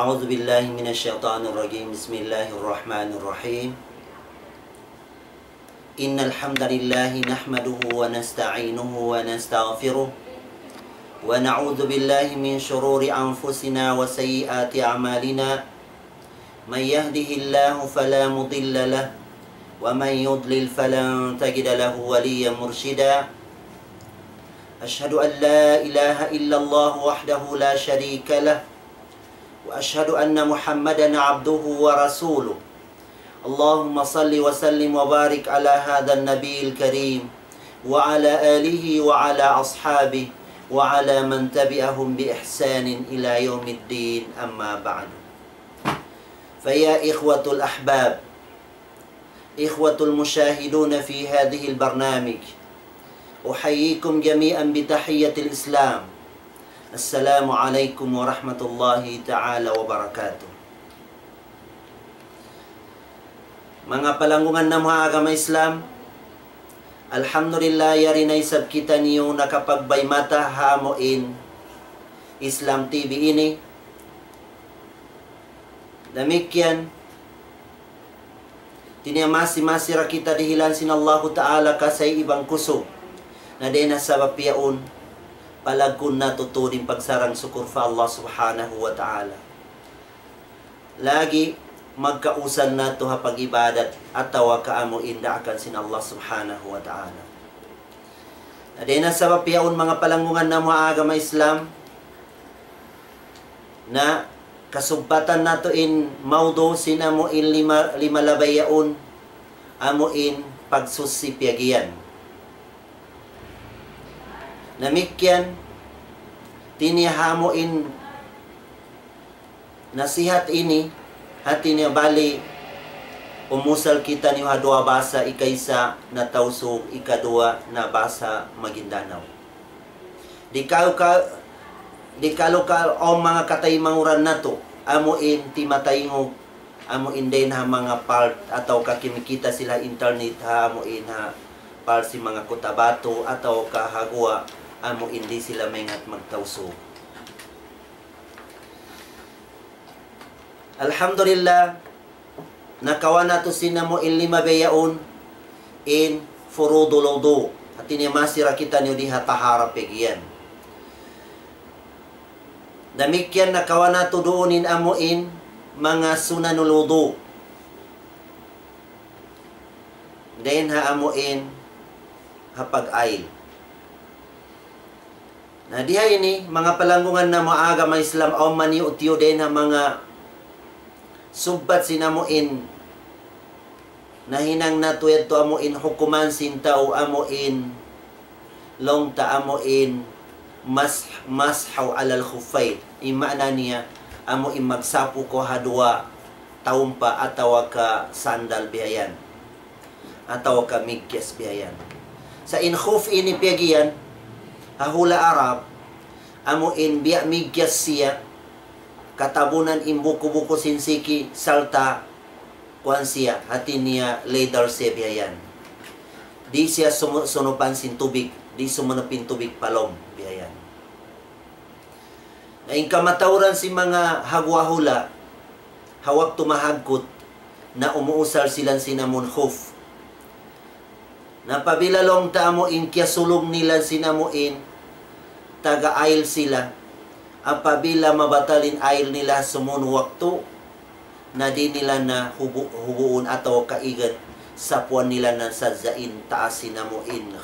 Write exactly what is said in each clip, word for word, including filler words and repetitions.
أعوذ بالله من الشيطان الرجيم. بسم الله الرحمن الرحيم. إن الحمد لله نحمده ونستعينه ونستغفره، ونعوذ بالله من شرور أنفسنا وسيئات أعمالنا. من يهده الله فلا مضل له، ومن يضلل فلن تجد له وليا مرشدا. أشهد أن لا إله إلا الله وحده لا شريك له، وأشهد أن محمدا عبده ورسوله. اللهم صل وسلم وبارك على هذا النبي الكريم، وعلى آله وعلى أصحابه، وعلى من تبعهم بإحسان إلى يوم الدين، أما بعد. فيا إخوة الأحباب، إخوة المشاهدون في هذه البرنامج، أحييكم جميعا بتحية الإسلام. السلام عليكم ورحمة الله تعالى وبركاته. Manga palanggungan namu' ha agama Islam, alhamdulillah, yari na isab kitaniyu nakapagbaymata ha amu in Islam T V ini. Damikkiyan, tiniya masi-masi ra kita dihilan sin Allahu Ta'ala kasay iban kusug. Na dayn ha sabab yaun, palaggun natu' tuud in pagsarang-sukur pa Allah Subhanahu wa Ta'ala. Lagi' magkausan natu' ha pag-ibadat atawa ka amu in daakan sin Allah Subhanahu wa Ta'ala. Na dayn ha sabab yaun, manga palanggungan namu' ha agama Islam, na kasubbatan natu' in mawdu' sin amu in lima, lima labay yaun, amu in pagsuchi piyagiyan. Damikkiyan, tiniya ha amu in nasihat ini, hati niya bali', umusal kitaniyu ha duwa bahasa, ikaisa na Tausug, ikaduwa na bahasa Maguindanao. Di' kalu ka, di' kalu ka awn manga kataymanghud natu', amu in timataingug, amu in dayn ha manga part, atawa ka kimikita' sila internet ha, amu in ha part sin manga Cotabato, atawa ka ha guwa', amu in di' sila maingat magTausug. Alhamdulillah, nakawa' natu' sin amu in lima bihaun in furudul wudu'. Hati niya masi ra kitaniyu di ha tahara piyagiyan. Damikkiyan nakawa' natu' duun in amu in manga sunanul wudu'. Dayn ha amu in ha pag-ayil. Na di ha ini, manga palanggungan namu' ha agama Islam, awn maniyu-tiyu dayn ha manga subbat sin amu in nahinang natu' yadtu amu in hukuman sin tau amu in laung ta amu in mas-, mashu alal khuffayn. In maana niya, amu in magsapu kaw ha duwa taumpa' atawa ka sandal bihayan. Atawa ka migyas bihayan. Sa' in khuf ini piyagiyan, ha hula' Arab, amu in biya' migyas siya, katabunan in buku-buku sin siki, sarta' kuwan siya, hati niya leather siya bihayan. Di' siya sumu-, sunupan sin tubig, di' sumunup in tubig pa lawm bihayan. Na in kamatauran sin manga ha guwa' hula', ha waktu mahagkut, na umuusal sila sin amun khuf. Na apabila laung ta amu in kiyasulug nila sin amu in taga-ayil sila, apabila mabatal in ayil nila sumunu waktu, na di' nila na hubu-, hubuun atawa ka igan sapuan nila na sadja in taas sin amu in,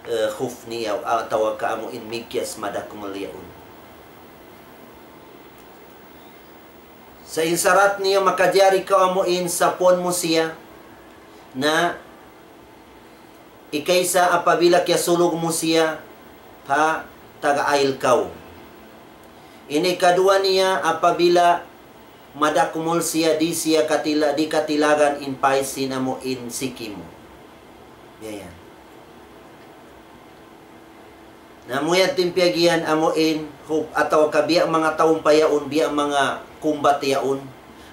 eh, khuf niya atawa ka amu in migyas madakmul yaun. Sa' in sarat niya makajari kaw amu in sapuan mu siya na ikaisa apabila kiyasulug mu siya ha taga-ayil kaw. Ini kaduwa niya apabila madakmul siya di' siya katila-, di' katilagan in pais sin amu in siki mu. Biya' yan. Na amu yadtu in piyagiyan amu in khuf atawa ka biya' manga taumpa' yaun, biya' manga kumbat yaun.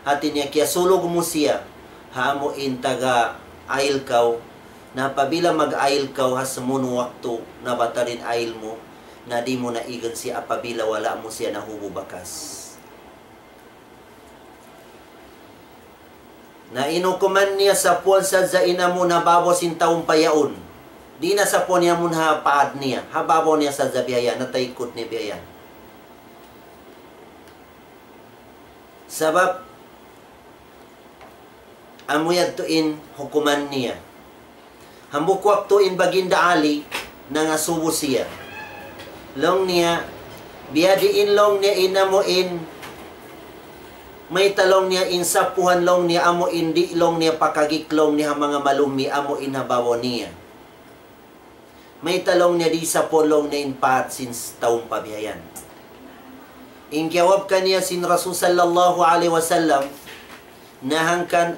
Hati niya kiyasulug mu siya ha amu in taga-ayil kaw. Na apabila mag-ayil kaw ha sumunu waktu nabatal in ayil mu, na di' mu na igan siya apabila wala' mu siya nahubu bakas. Na in hukuman niya sapuan sadja in amu in ha babaw sin taumpa yaun. Di' na sapuan in amu in ha paad niya. Ha babaw niya sadja biya' yan, ha taykud niya biya' yan. Sabab, amu yadtu in hukuman niya. Hambuuk waktu in Baginda Ali, nangasubu siya. Laung niya, biyadiin laung niya in amu in, mayta' laung niya in sapuhan laung niya amu in di' laung niya pakagik laung niya ha manga malummi' amu in ha babaw niya. Mayta' laung niya di' sapuhan laung niya in paad sin taumpa biya' yan. In jawab kaniya sin Rasul sallallahu alayhi wasallam, na hangkan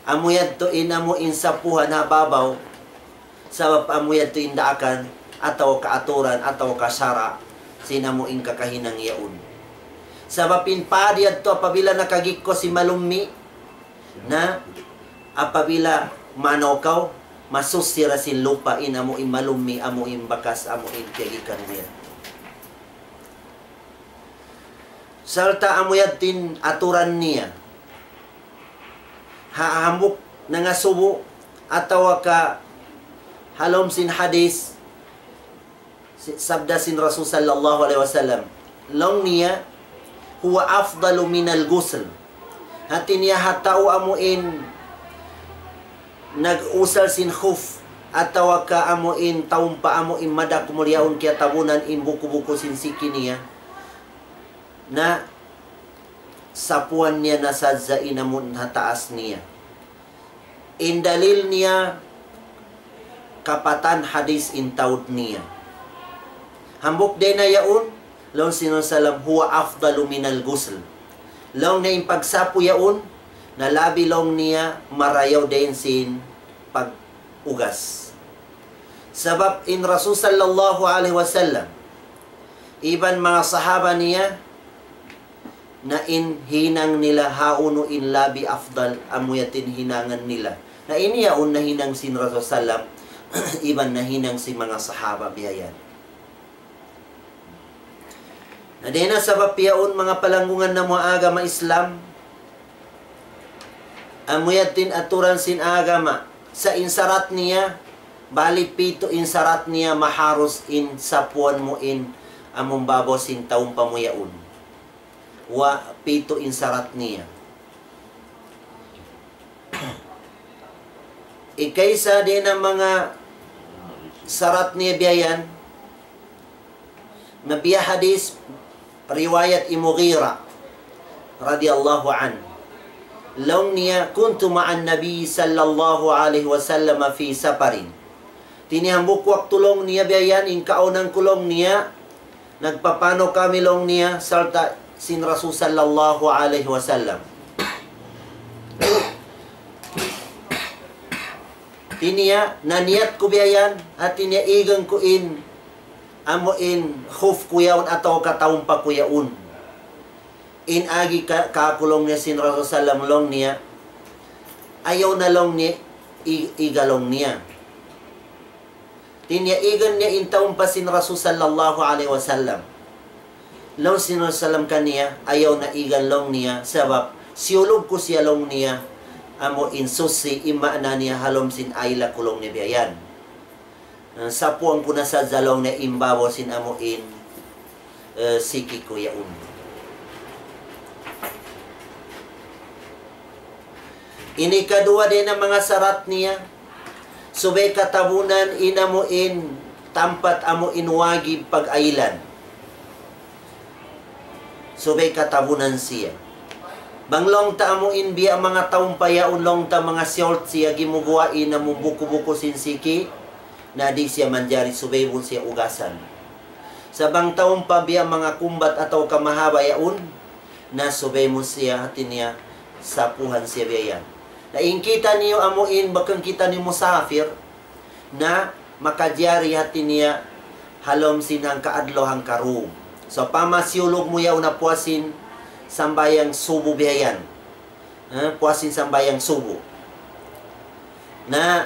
amu yadtu in amu in sapuhan ha babaw, sabab amu yadtu in daakan, atawa ka aturan, atawa ka sara', sin amu in kakahinang yaun. Sabab in paad yadtu apabila nakagik kaw sin malummi', na apabila manaw kaw, masuchi ra sin lupa' in amu in malummi', amu in bakas, amu in piyagikan niya. Sarta' amu yadtu in aturan niya. Ha hambuuk nangasubu atawa ka ha lawm sin hadith, si-, sabda sin Rasul sallallahu alayhi wasallam, laung niya, "Huwa afdalu minal ghusl." Hati niya ha tau amu in nag-usal sin khuf, atawa ka amu in taumpa amu in mada kumul yaun kiyatabunan in buku-buku sin siki niya, na sapuan niya na sadja in amu in ha taas niya. In dalil niya, kapatan hadith in taud niya. Hambuuk dayn ha yaun, laung sin Rasul sallam, "Huwa afdalu minal ghusl." Laung niya in pagsapu yaun, na labi laung niya marayaw dayn sin pag-ugas. Sabab in Rasul sallallahu alayhi wasallam, iban manga sahaba niya, na in hinang nila hawnu in labi afdal, amu yadtu in hinangan nila. Na in yaun nahinang sin Rasul sallam, iban nahinang sin manga sahaba biya' yan. Na dayn ha sabab yaun manga palanggungan namu' ha agama Islam, amu yadtu in aturan sin agama, sa' in sarat niya, bali pitu in sarat niya maharus in sapuan mu in amu in babaw sin taumpa mu yaun. Wa pitu in sarat niya. Ikaisa dayn ha manga sarat niya biya' yan, na biya' hadith riwayat hi Mughira radiyallahu anhu. Laung niya, "Kuntu ma'an Nabi sallallahu alayhi wasallam fi safarin." Hati niya hambuuk waktu laung niya biya' yan, in kaawnan ku laung niya, nagpapanaw kami laung niya, sarta' sin Rasul sallallahu alayhi wasallam. Hati niya, naniyat ku biya' yan, hati niya igan ku in, amu in khuf ku yaun atawa ka taumpa ku yaun. In agi ka, kāku' laung niya sin Rasul sallam laung niya, ayaw na laung niya, i-, iga laung niya. Hati niya igan niya in taumpa sin Rasul sallallahu alayhi wasallam. Laung sin Rasul sallam kaniya, ayaw na igan laung niya, sabab siyulug ku siya laung niya, amu in suchi, in maana niya ha lawm sin ayla ku laung niya biya' yan. Ah, sapuan ku na sadja laung niya in babaw sin amu in, eh, siki ku yaun. Ini kaduwa dayn ha manga sarat niya, subay katabunan in amu in tampat amu in wajib pag-aylan. Subay katabunan siya. Bang laung ta amu in biya' manga taumpa yaun laung ta manga short siya gimuguwa' in amu buku-buku sin siki, na di' siya manjari, subay mu siya ugasan. Sa' bang taumpa biya' manga kumbat atawa ka mahaba' yaun, na subay mu siya hati niya sapuhan siya biya' yan. Na in kitaniyu amu in, bang kitaniyu musafir, na makajari hati niya ha lawm sin hangka adlaw hangka dūm. Sawpama siyulug mu yaun na puas sin sambahayang subu biya' yan. Eh, puas sin sambahayang subu. Na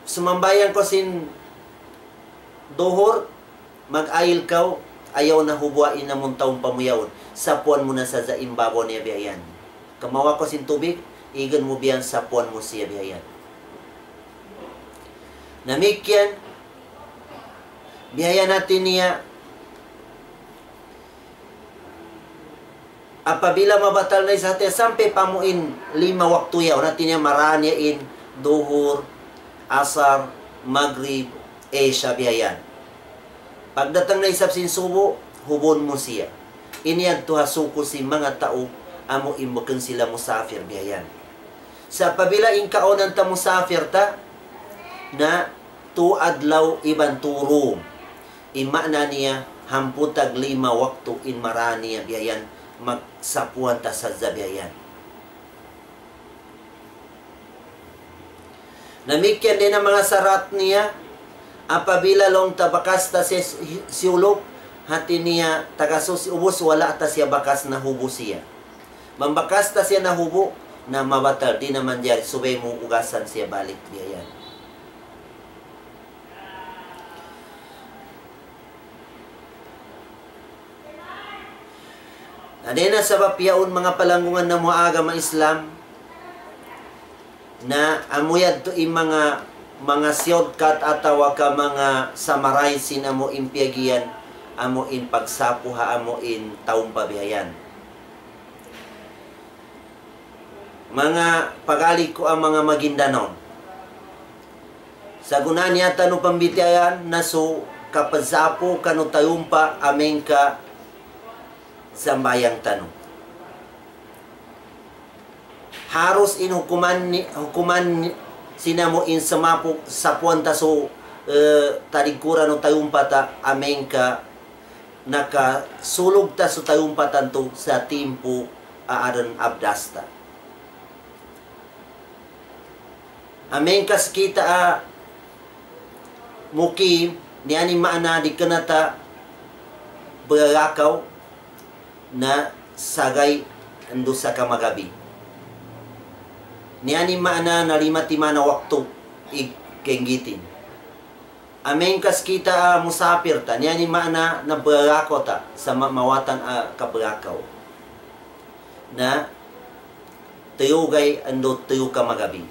sumambahayang kaw sin duhur, mag-ayl kaw, ayaw na hubuwa' in amu in taumpa mu yaun. Sapuan mu na sadja in babaw niya biya' yan. Kamawa' kaw sin tubig, Igun mu biya' yan, sapuan mu siya biya' yan. Damikkiyan, biya' yan hati niya, apabila mabatal na isab hati niya sampay pa amu in lima waktu yaun, hati niya marayaw niya in Duhur, Asar, Magrib, Isya biya' yan. Pagdatung na isab sin Subu, hubun mu siya. Ini yadtu ha suku sin manga tau amu in bukun sila musafir biya' yan. Sa' apabila in kaunan ta musafir ta, na tu adlaw iban tu dum. In maana niya, hangpu' tag lima waktu in marayaw niya biya' yan, magsapuan ta sadja biya' yan. Damikkiyan dayn ha manga sarat niya, apabila laung ta bakas ta siya si-, siyulug, hati niya tagasusi ubus, wala' ta siya bakas nahubu siya. Bang bakas ta siya nahubu, na mabatal, di' na manjari, subay mu ugasan siya balik biya' yan. Na dayn ha sabab yaun manga palanggungan namu' ha agama Islam, na amu yadtu in manga, manga shortcut atawa ka manga summarize sin amu in piyag-iyan, amu in pagsapu ha amu in tayumpa biya' yan. Manga pag'ali ku ha manga Maguindanao. Sa' gunahan niya tanu pambitiayan na su kapagsapu kanu tayumpa amin ka sambahayang tanu. Harus in hukuman ni, hukuman ni, sin amu in samapu, sapuan ta su, eh, taligkuran o tayumpa ta amin ka nakasulug ta su tayumpa tantu sa timpu aadun abdas ta. Amin kas kita a mukim, niya ni maana di' kena ta berakaw na sagay andu' sa kamagabi. Niya ni maana na lima timan na waktu ig kenggitin. Amin kas kita, ah, musapir ta, niya ni maana na berakaw ta, sa ma-, mawatan, ah, kaberakaw. Na tuyugay andu' tuyu kamagabi.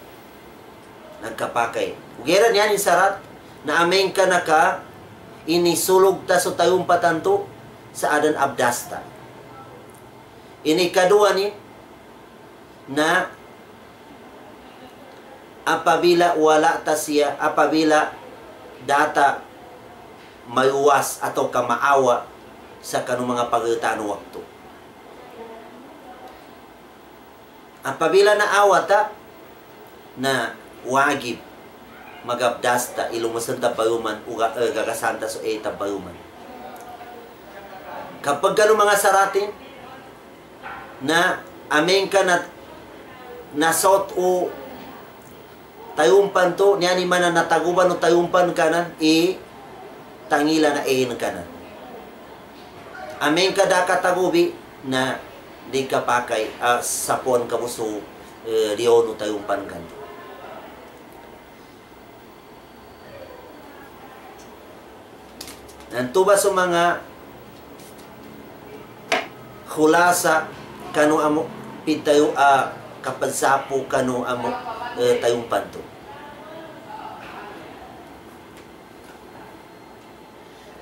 Nagkapakay. Ugira niya ni sarat, na amin ka naka, ini sulug ta su tayumpa tantu, sa aadun abdas ta. Ini kaduwa ni, na apabila wala' ta siya, apabila da' ta mayuwas atawa ka maawa sa kanu manga pag'utan waktu. Apabila naawa ta, na wajib magabdas ta, ilumasan ta bayuman, uga-, eh, gagasan ta su, eh, ta bayuman. Kapag kanu manga saratin, na amin ka na, nasot u tayumpan tu, niya ni maana nataguban u tayumpan kanan, i tangila na in kanan. Amin ka da katagubi, na di' kapakay, ah, sapuan kamu su, eh, liyaun u tayumpan kan. Nantuba su manga khulasa kanu amu pitayu, ah, kapagsapu kanu amu, eh, tayumpan tu.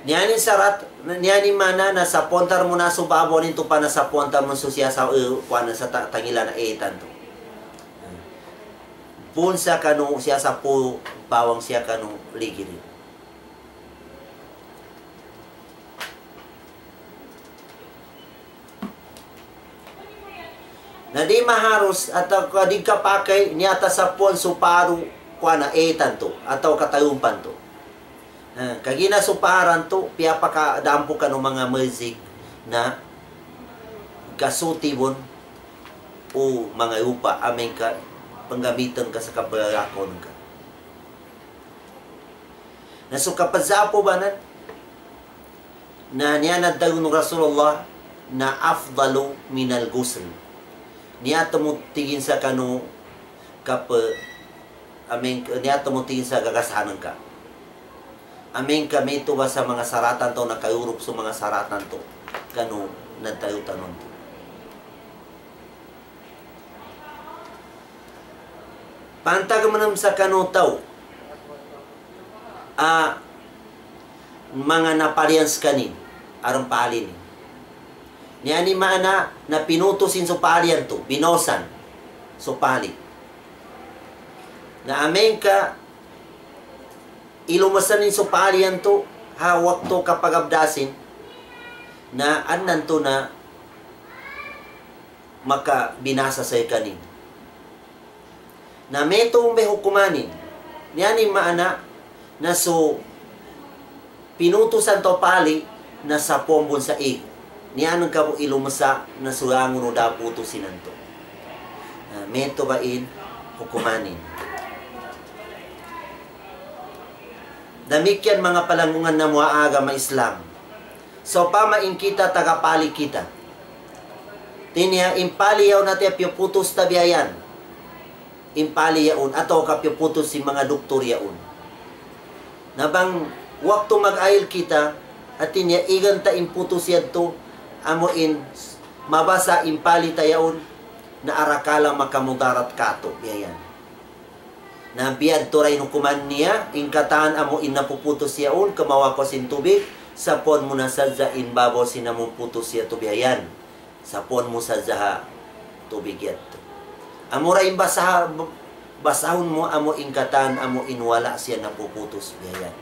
Niya ni sarat, niya ni maana na sapuan ta mu na su babu ni tu pa na sapuan ta mu su siya sa, eh, kuwan sa ta-, tangila na, eh, tantu. Pun sa kanu siya sapu bawang siya kanu ligiri. Na di' maharus atawa ka di' kapakay niya ta sapuan su paru kuwan na, eh, tantu, atawa ka tayumpan tu. Eh, kagi na su paran tu, piyapakadampu kanu manga music na gasutibun u manga yupa, amin ka panggamitun ka sa kabarakaw ka. Na su kapagsapu banan, na niya na dagun Rasulullah na afdalu minal ghusl. Niya ta mu tigin sa kanu kapa-, amin, niya ta mu tigin sa gagasanan ka. Amin ka mitu ba sa manga saratan tu, nakayurup su manga saratan tu, kanu nagtayu tanun tu. Pantag manam sa kanu tau, ah, manga napalian sa kanin, arang pali ni. Niya ni maana na pinutus in supali yan tu, binosan supali. Na amin ka ilumasan in supali yan tu, ha waktu kapagabdasin, na annan tu na makabinasa sa kanin. Na metu umbe hukumanin. Niya ni maana na su pinutusan tau pali na sapuan bun sa ig. Niya nang kabu ilumasa na su angun da putusin antu. Na metu ba in hukumanin. Damikkiyan manga palanggungan namu' ha agama Islam. Sawpama in kita taga pali kita. Tiniya in pali yaun natu' piyaputus ta biya' yan. In pali yaun, atawa ka piyaputus sin manga duktur yaun. Na bang waktu mag-ayil kita, hati niya igan ta in putus yadtu, amu in mabasa in pali ta yaun, na arakala' makamudarat katu', biya' yan. Na biya' yadtu ra in hukuman niya, in katan amu in napuputus yaun, kamawa' kaw sin tubig, sapuan mu na sadja in babaw sin amu putus yadtu biya' yan. Sapuan mu sadja ha tubig yadtu. Amu ra in basaha-, basahun mu amu in katan amu in wala' siya napuputus biya' yan.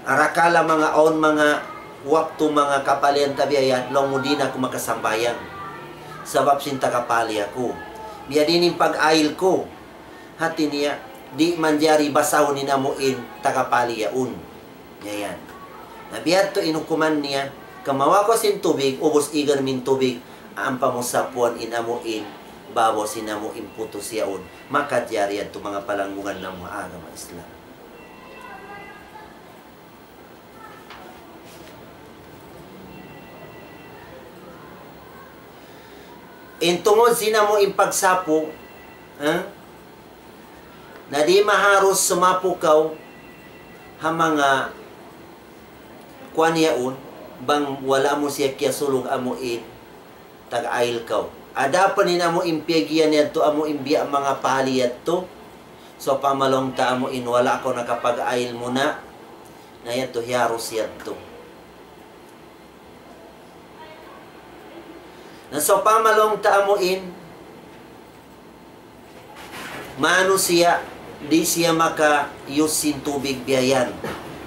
Arakala' manga awn manga waktu manga kapalian ta biya' yan, laung mu di' na aku makasambahayang. Sabab sin taga pali aku. Biya' diin in pag-ayil ku. Hati niya, di' manjari basahun in amu in taga pali yaun. Biya' yan. Na biya' yadtu in hukuman niya, kamawa' kaw sin tubig, ubus igan mu in tubig, ampa mu sapuan in amu in babaw sin amu in putus yaun. Makajari yadtu manga palanggungan namu' ha agama Islam. In tungud sin amu in pagsapu, ha? Na di' maharus sumapu kaw ha manga kuwan yaun, bang wala' mu siya kiyasulug amu in tag-ayil kaw. Adapun in amu in piyagiyan yadtu amu in biya' manga pali yadtu. Sawpama laung ta amu in wala' kaw nakapag-ayil muna, na yadtu hiharus yadtu. Na sawpama laung ta amu in manusiya', di' siya maka-use sin tubig biya' yan.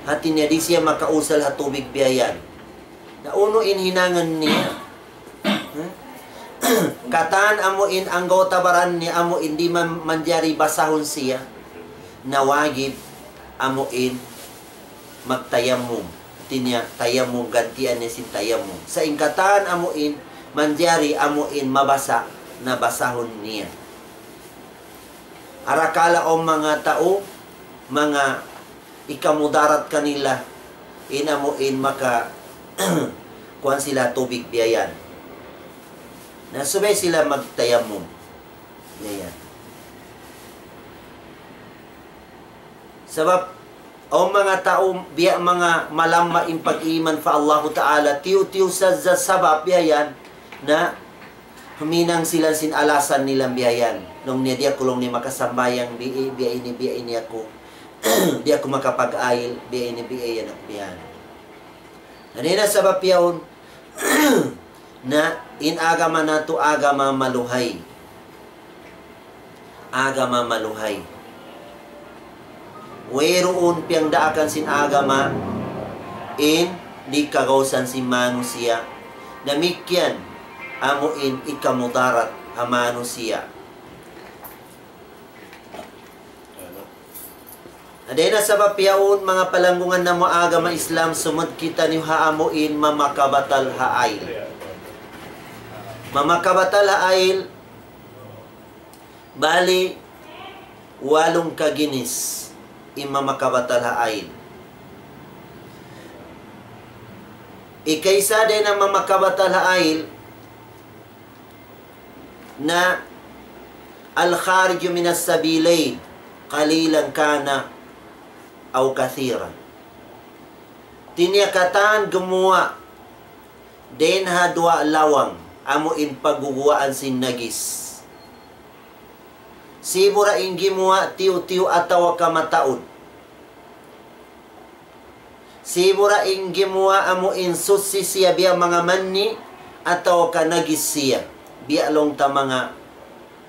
Hati niya di' siya makausal ha tubig biya' yan. Na unu in hinangun niya? Hmm? Katan amu in anggawta' baran niya amu in di' man manjari basahun siya. Na wajib amu in magtayammum. Hati niya tayammum, gantian niya sin tayammum. Sa' in katan amu in manjari amu in mabasa, na basahun niya. Arakala' awn manga tau, manga ikamudarat kanila, in amu in maka-, kuwan sila tubig biya' yan. Na subay sila magtayammum. Biya' yan. Sabab, awn manga tau, biya' manga malamma in pag-iman pa Allahu Ta'ala, tiyu'-tiyu' sadja sabab biya' yan, na huminang sila sin alasan nila biya' yan. Laung niya di' aku laung niya makasambahayang, bi-, biya' ini, biya' ini aku. Di' aku makapag-ayil, biya' ini, biya' yan aku biya' yan. Na dayn ha sabab yaun, na in agama natu' agama maluhay. Agama maluhay. Wayruun piyagdaakan sin agama in di' kagausan sin manusiya'. Damikkiyan amu in ikamudarat ha manusiya'. Na dayn ha sabab yaun, manga palanggungan namu' agama Islam, sumud kitaniyu ha amu in mamakabatal ha ayil. Mamakabatal ha ayil, bali, walung kaginis in mamakabatal ha ayil. Ikaisa dayn ha mamakabatal ha ayil, na الخارج من السبيلين قليلا كان أو كثيرا. Tiniya katan gumuwa' dayn ha duwa lawang, amu in pagguguwaan sin najis. Sibu' da in gimuwa' tiyu'-tiyu' atawa ka mataud. Sibu' da in gimuwa' amu in suchi siya biya' manga manni' atawa ka najis siya. Biya' laung ta manga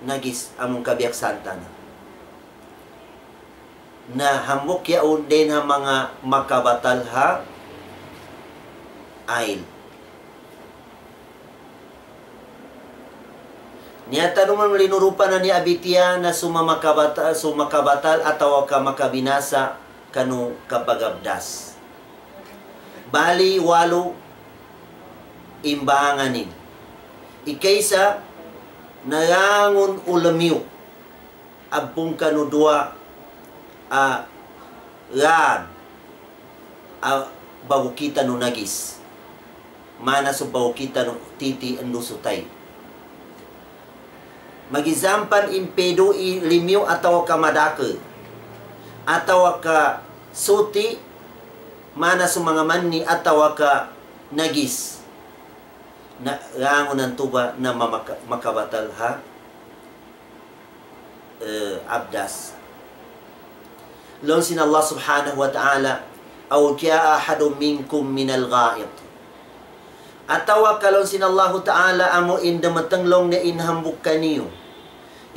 najis amu in kabiyaksahan ta na. Na hambuuk yaun dayn ha manga makabatal ha ayl. Niya tanuman linurupa na niya abitiya na suma makabata-, suma makabatal atawa ka makabinasa kanu kapagabdas. Bali walu in bahangan ini. Ikaisa, nayangun ulamiyu. Abbung kanu duwa, a, raan, a, bagu kitanu najis. Mana su bagu kitanu titi andu sutay. Magizampan in pedu i limiyu atawa ka madakil. Atawa ka suti, mana su manga manni atawa ka najis. Na, rangunan tuba na mamaka-, makabatal ha eh, abdas. Laung sin Allah Subhanahu wa Ta'ala, أو جاء أحد منكم من الغائط. Atawa ka laung sin Allahu Ta'ala amu in dumatung laung niya in hambuuk kaniyu.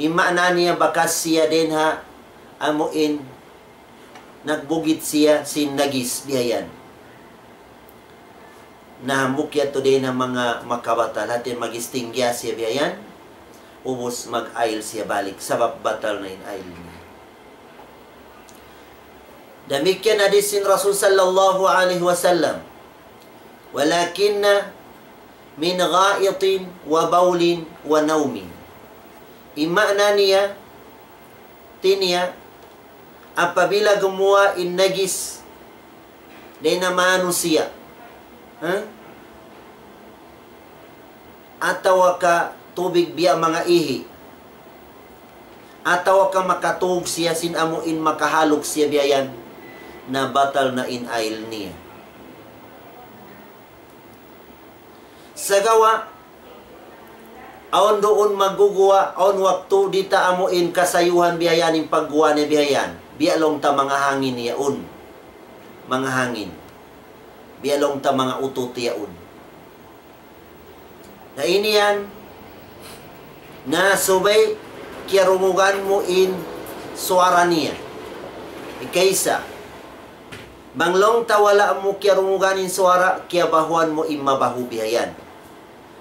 In maana niya bakas siya dayn ha amu in nagbugit siya sin najis biya' yan. Na hambuuk yadtu dayn ha manga makabatal, hati mag-istinja siya biya' yan, ubus mag-ayl siya balik, sabab batal na in ayl niya. Damikkiyan hadis sin Rasul sallallahu alayhi wasallam, ولكن من غائط وبول ونوم. In maana niya, hati niya, apabila gumuwa' in najis dayn ha manusiya', ha? Atawa ka tubig biya' manga ihi', atawa ka makatug siya sin amu in makahaluk siya biya' yan, na batal na in ayl niya. Sagawa', awn duun magguguwa', awn waktu di' ta amu in kasayuhan biya' yan in pagguwa' niya biya' yan. Biya' laung ta manga hangin yaun. Manga hangin. Biya' laung ta manga utut yaun. Na ini yan, na subay kiyarungugan mu in suwara niya. Ikaisa, bang laung ta wala' mu kiyarungugan in suwara, kiyabahuan mu in mabahu biya' yan.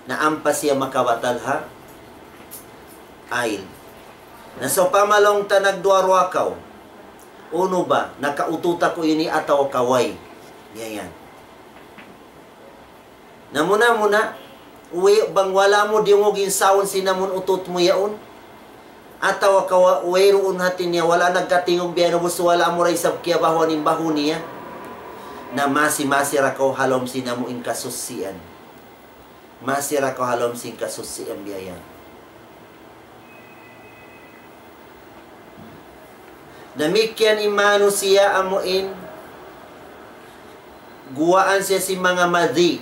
Na ampa siya makabatal ha ayl. Na sawpama laung ta nagduwa-ruwa kaw, unu ba, nakautut aku ini atawa ka way? Biya' yan. Na muna-muna, uwi' bang wala' mu diyungug in saun sin amun utut mu yaun, atawa ka wa-, wayruun hati niya, wala' nagkatingug biya' yan, ubus wala' mu da isab kiyabahuan in bahu niya, na masi-masi da kaw ha lawm sin amu in kasusian. Masi da kaw ha lawm sin kasusian biya' yan. Damikkiyan in manusiya' amu in guwaan siya sin manga madhi.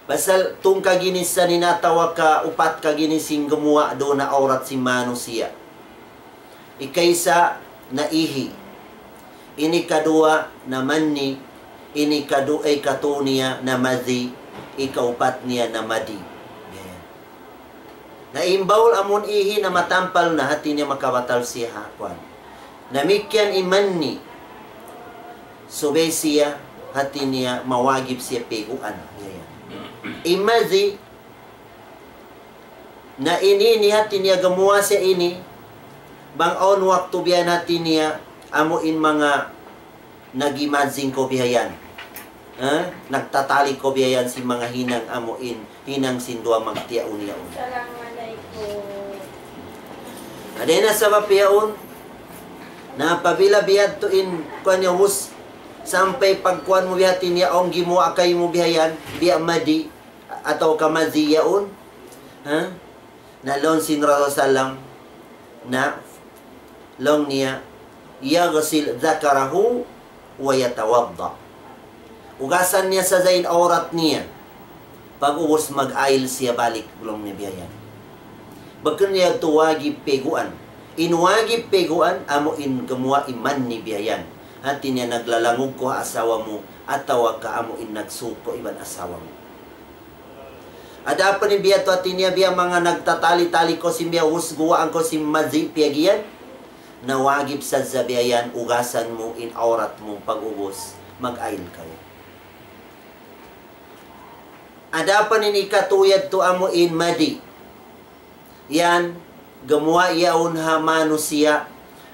Pasal tungka ginis sa nina atawa ka upat ka ginis sin gumuwa' duun ha awrat sin manusiya'. Ikaisa na ihi'. Ini kaduwa na manni. Ini kadu-, ikatu niya na madhi. Ikaupat niya na madi. Yan. Na in bawl amun ihi' na matampal na hati niya makabatal siya ha kuwan. Damikkiyan in manni. Subay siya hati niya mawajib siya piguan. Yan. In madhi, na ini ini hati niya gamuwa' siya ini, bang awn waktu biya' yan hati niya, amu in manga nagimazing kaw biya' yan. Ha? Nagtatali kaw biya' yan sin manga hinang amu in, hinang sin duwa magtiyaun yaun. Assalamualaikum. Ada na sabab yaun, na apabila biya' tu in, kuwan niya hus, sampay pagkuwan mu biya' hati niya, awn gimuwa' kaymu biya' yan, biya' madi, atawa ka madhi yaun. Ha? Na laung sin Rasul sallam, na laung niya, يغسل ذكره ويتوضأ. Ugasan niya sadja in awrat niya. Pag'ubus mag-ayl siya balik, laung niya biya' yan. Bukun niya tu wajib piguan. In wajib piguan amu in gumuwa' in mani biya' yan. Hati niya naglalangug kaw ha asawa mu, atawa ka amu in nagsug kaw iban asawa mu. Adapun in biya' tu hati niya biya' manga nagtatali-tali kaw sin biya' ubus guwaan kaw sin mazi' piyag-iyan. Na wajib sadja biya' yan, ugasan mu in awrat mu pag-ubus mag-ayil kaw. Adapun in ikatu yadtu amu in madi. Yan, gumuwa' yaun ha manusiya'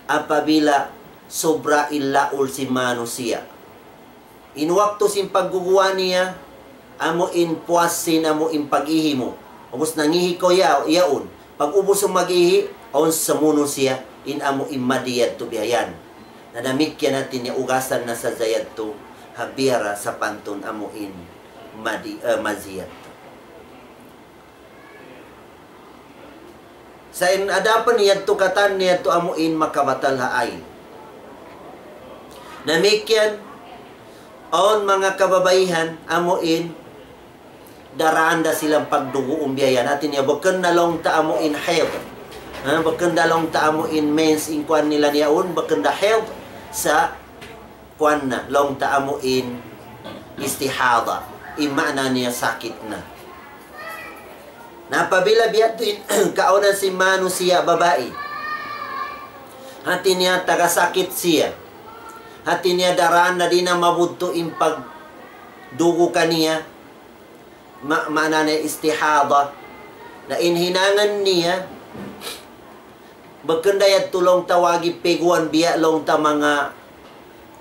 apabila subra in laul sin manusiya'. In waktu sin pagguguwa' niya, amu in puas sin amu in pag-ihi mu. Ubus nangihi kaw ya-, yaun. Pag-ubus mu mag-ihi, awn sumunu siya, in amu in madi yadtu biya' yan. Na damikkiyan hati niya ugasan na sadja yadtu, ha biya' ra sapantun amu in madi, eh, mazi yadtu. Sa' in adapun yadtu katan yadtu amu in makabatal ha ayil. Damikkiyan, awn manga kababaihan amu in daraan da sila pagduguun biya' yan. Hati niya, bukun na laung ta amu in hayd. Ha, bukun da laung ta amu in mens in kuwan nila niya yaun, bukun da hayd sa' kuwan na, laung ta amu in istihada. In maana niya sakit na. Na apabila biya' tu in kaawnan sin manusiya' babai. Hati niya taga sakit siya. Hati niya daraan na di' na mabudtu' in pagdugu kaniya. Ma-, maana niya istihada. Na in hinangun niya, bukun da yadtu laung ta wajib piguan biya' laung ta manga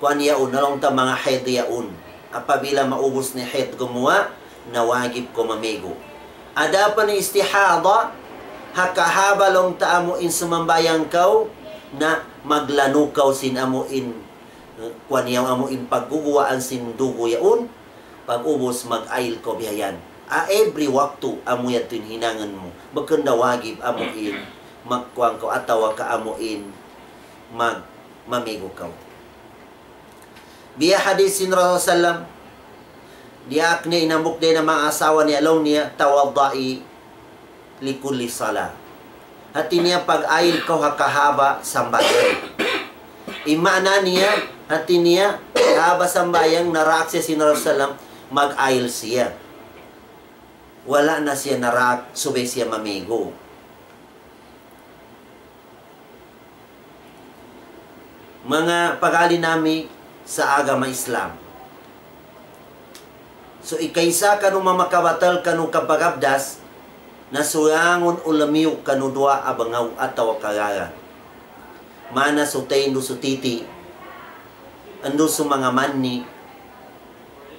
kuwan yaun, laung ta manga hayd yaun. Apabila maubus na in hayd gumuwa', na wajib kaw mamigu. Adapun istihada, ha kahaba' laung ta amu in sumambahayang kaw, na maglanu kaw sin amu in, eh, kuwan yaun amu in pagguguwaan sin dugu yaun, pag-ubus mag-ayil kaw biya' yan. A, every waktu amu yadtu in hinangun mu. Bukun da wajib amu in magkuwan kaw atawa ka amu in mag-, mamigu kaw. Biya' hadis sin Rasul sallam, diyaak niya in hambuuk dayn ha manga asawa niya, laung niya, "Tawadda'i likulli salah." Hati niya pag-ayil kaw ha kahaba' sambahayang. In maana niya, hati niya, kahaba' sambahayang naraak siya sin Rasul sallam, mag-ayil siya. Wala' na siya naraak, subay siya mamigu. Manga pag-ali nami' sa agama Islam. So, ikaisa kanu mamakabatal kanu kapagabdas, na suyangun u lamiyug kanu duwa abangaw atawa kagaran. Maana su tayndu su titi', andu su manga mani',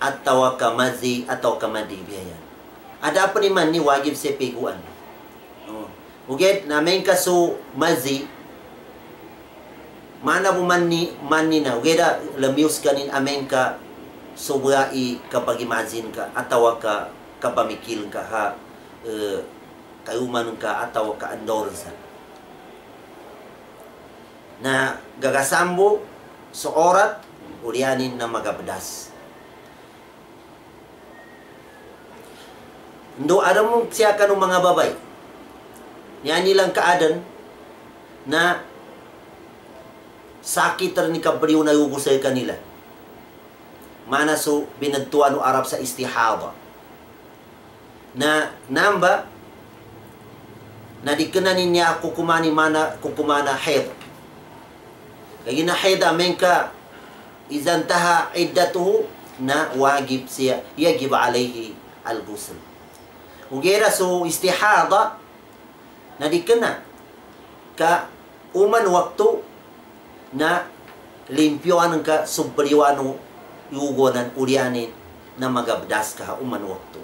atawa ka mazi', atawa ka madi', biya' yan. Adapun in mani' wajib siya piguan. Oh. Ugat na amin ka su mazi', maana bu mani', mani' na. Ugat da lamiyus kanin amin ka subra in kapagimazin ka, atawa ka kapamikil ka ha, eh, kayuman ka, atawa ka andor sa. Na gagasambu su awrat, uliyanin na magabdas. Ndu' aram siya kanu manga babai. Yan ilang kaadaan na sakit rin kabaliw na yugo sa kanila. Maana su binadtuan u Arab sa istihada. Na namba, na di' kena niya kukumani maana kukumana hayd. Kagi na hayd amin ka, إذا انتهى عدته, na wajib siya, يجب عليه الغسل. Ugat da su istihada, na di' kena, ka uman waktu, na limpyuan ka subaliwan u yugo nan uliyanin na magabdas ka ha uman waktu.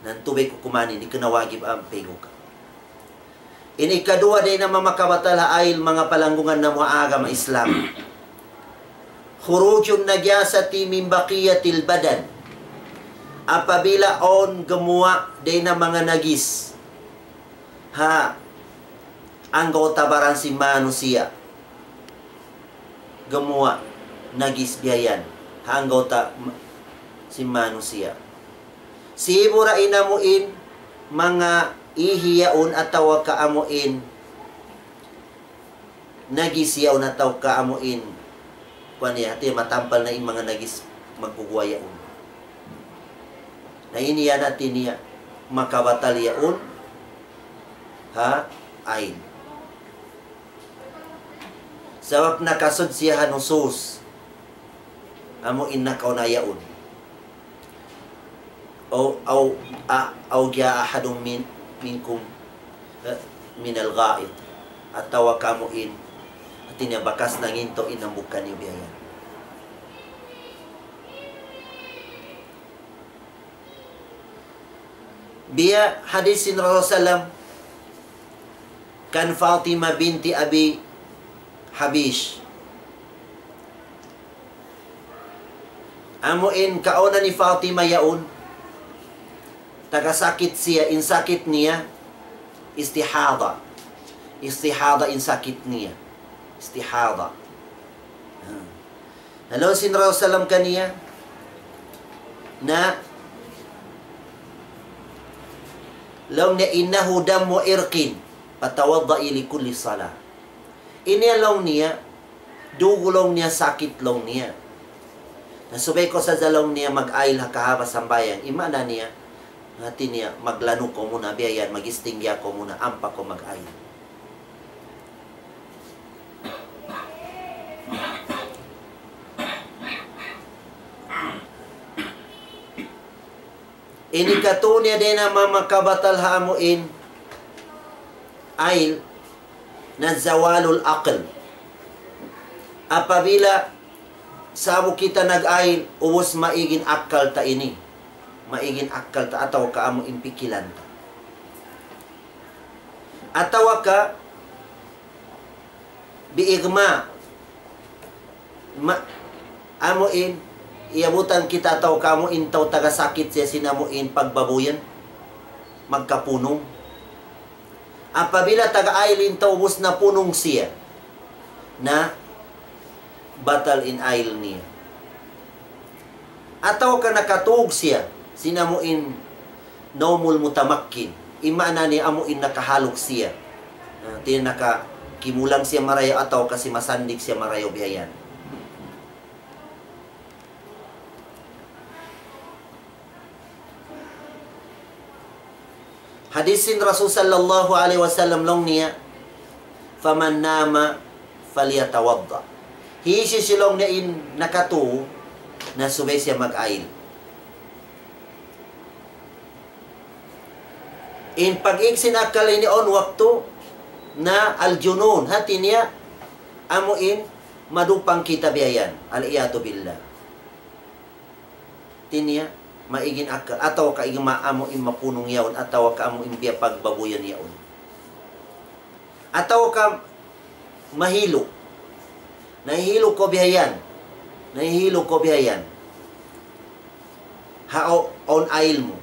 Na in tubig kukumanin, di' kena wajib ampa piguan ka. In ikaduwa dayn ha manga makabatal ha ayil manga palanggungan namu' ha agama Islam. خروج النجاسة من بقية البدن. Apabila awn gumuwa' dayn ha manga najis ha anggawta' baran sin manusiya'. Gumuwa' najis biya' yan ha anggawta' ma-, sin manusiya'. Sibu' ra in amu in manga ihi yaun atawa ka amu in najis yaun atawa ka amu in, kuwan niya, hati matampal na in manga najis magguwa-guwa yaun. Na ini yan hati niya, makabatal yaun ha hail. Sabab nakasud siya ha nusus. Amu in nakauna yaun. أو، أو، أ-، أو جاء أحد من، منكم، eh, من الغائط. Atawa ka amu in, hati niya bakas nanginto' in hambuuk kaniyu biya' yan. Biya' hadis sin Rasul sallam kan Fatima binti Abi Habish. Amu in kauna ni Fatima yaun, taga sakit siya, in sakit niya, istihada. Istihada in sakit niya. Istihada. Hmm. Na laung sin Rasul sallam kaniya, na laung niya, إنه دم عرق فتوضئي لكل صلاة. Ini laung niya, dugu laung niya, sakit laung niya. Na subay kaw sadja laung niya mag-ail ha kahaba' sambahayang. In maana niya, hati niya, maglanu kaw muna, biya' yan, mag-istinja kaw muna, ampa kaw mag-ail. Ini katu' niya dayn ha manga makabatal ha amu in ail na zawalul aql. Apabila sa'bu kita nag-ail, ubus maig in akkal ta ini. Maig in akkal ta atawa ka amu in pikilan ta. Atawa ka bi igma. Ma-, amu in, iyabutan kita atawa ka amu in tau taga sakit siya sin amu in pagbabuyan, magkapunung. Apabila taga ail in tau ubus napunung siya, na batal in ail niya. Atawa ka nakatug siya, sin amu in naumul mutamakkin. In maana niya amu in nakahaluk siya. Ah, hati niya nakakimulang siya marayaw atawa ka simasandig siya marayaw biya' yan. Hadis sin Rasul sallallahu alayhi wasallam laung niya, فمن نام فليتوضأ. Hisiyu-siyu laung niya in nakatug, na subay siya mag-ail. In pag-ig sin akkal ini awn waktu na al-junun, hati niya amu in madupang kita biya' yan. Al-iyadhu billah. Hati niya, maig in akkal, atawa ka igma amu in mapunung yaun, atawa ka amu in biya' pagbabuyan yaun. Atawa ka mahilu. Nahihilu kaw biya' yan. Nahihilu kaw biya' yan. Ha o-, awn ail mu.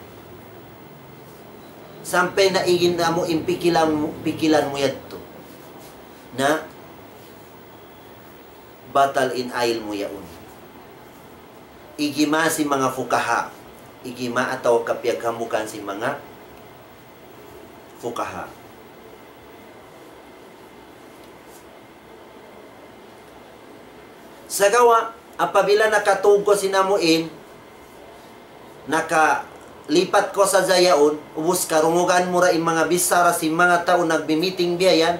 Sampay naig in amu in pikilan mu, pikilan mu yadtu. Na batal in ail mu yaun. Ijma' sin manga fuqaha. Ijma' atawa ka piyaghambukan sin manga fuqaha. Sagawa', apabila nakatug kaw sin amu in, nakalipat kaw sadja yaun, ubus karungugan mu ra in manga bichara sin manga tau nagmi-meeting biya' yan,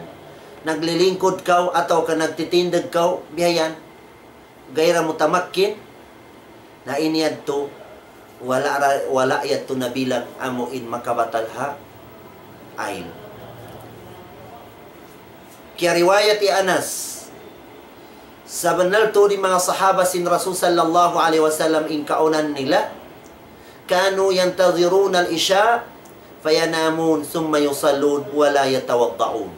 naglilingkud kaw atawa ka nagtitindug kaw biya' yan, ghayra mutamakkin, na in yadtu, wala' ra-, wala' yadtu nabilang amu in makabatal ha ail. Kiyariwayat hi Anas, sabunnal tuud in manga sahaba sin Rasul sallallahu alayhi wasallam in kaunan nila, كانوا ينتظرون العشاء فينامون ثم يصلون ولا يتوضؤون.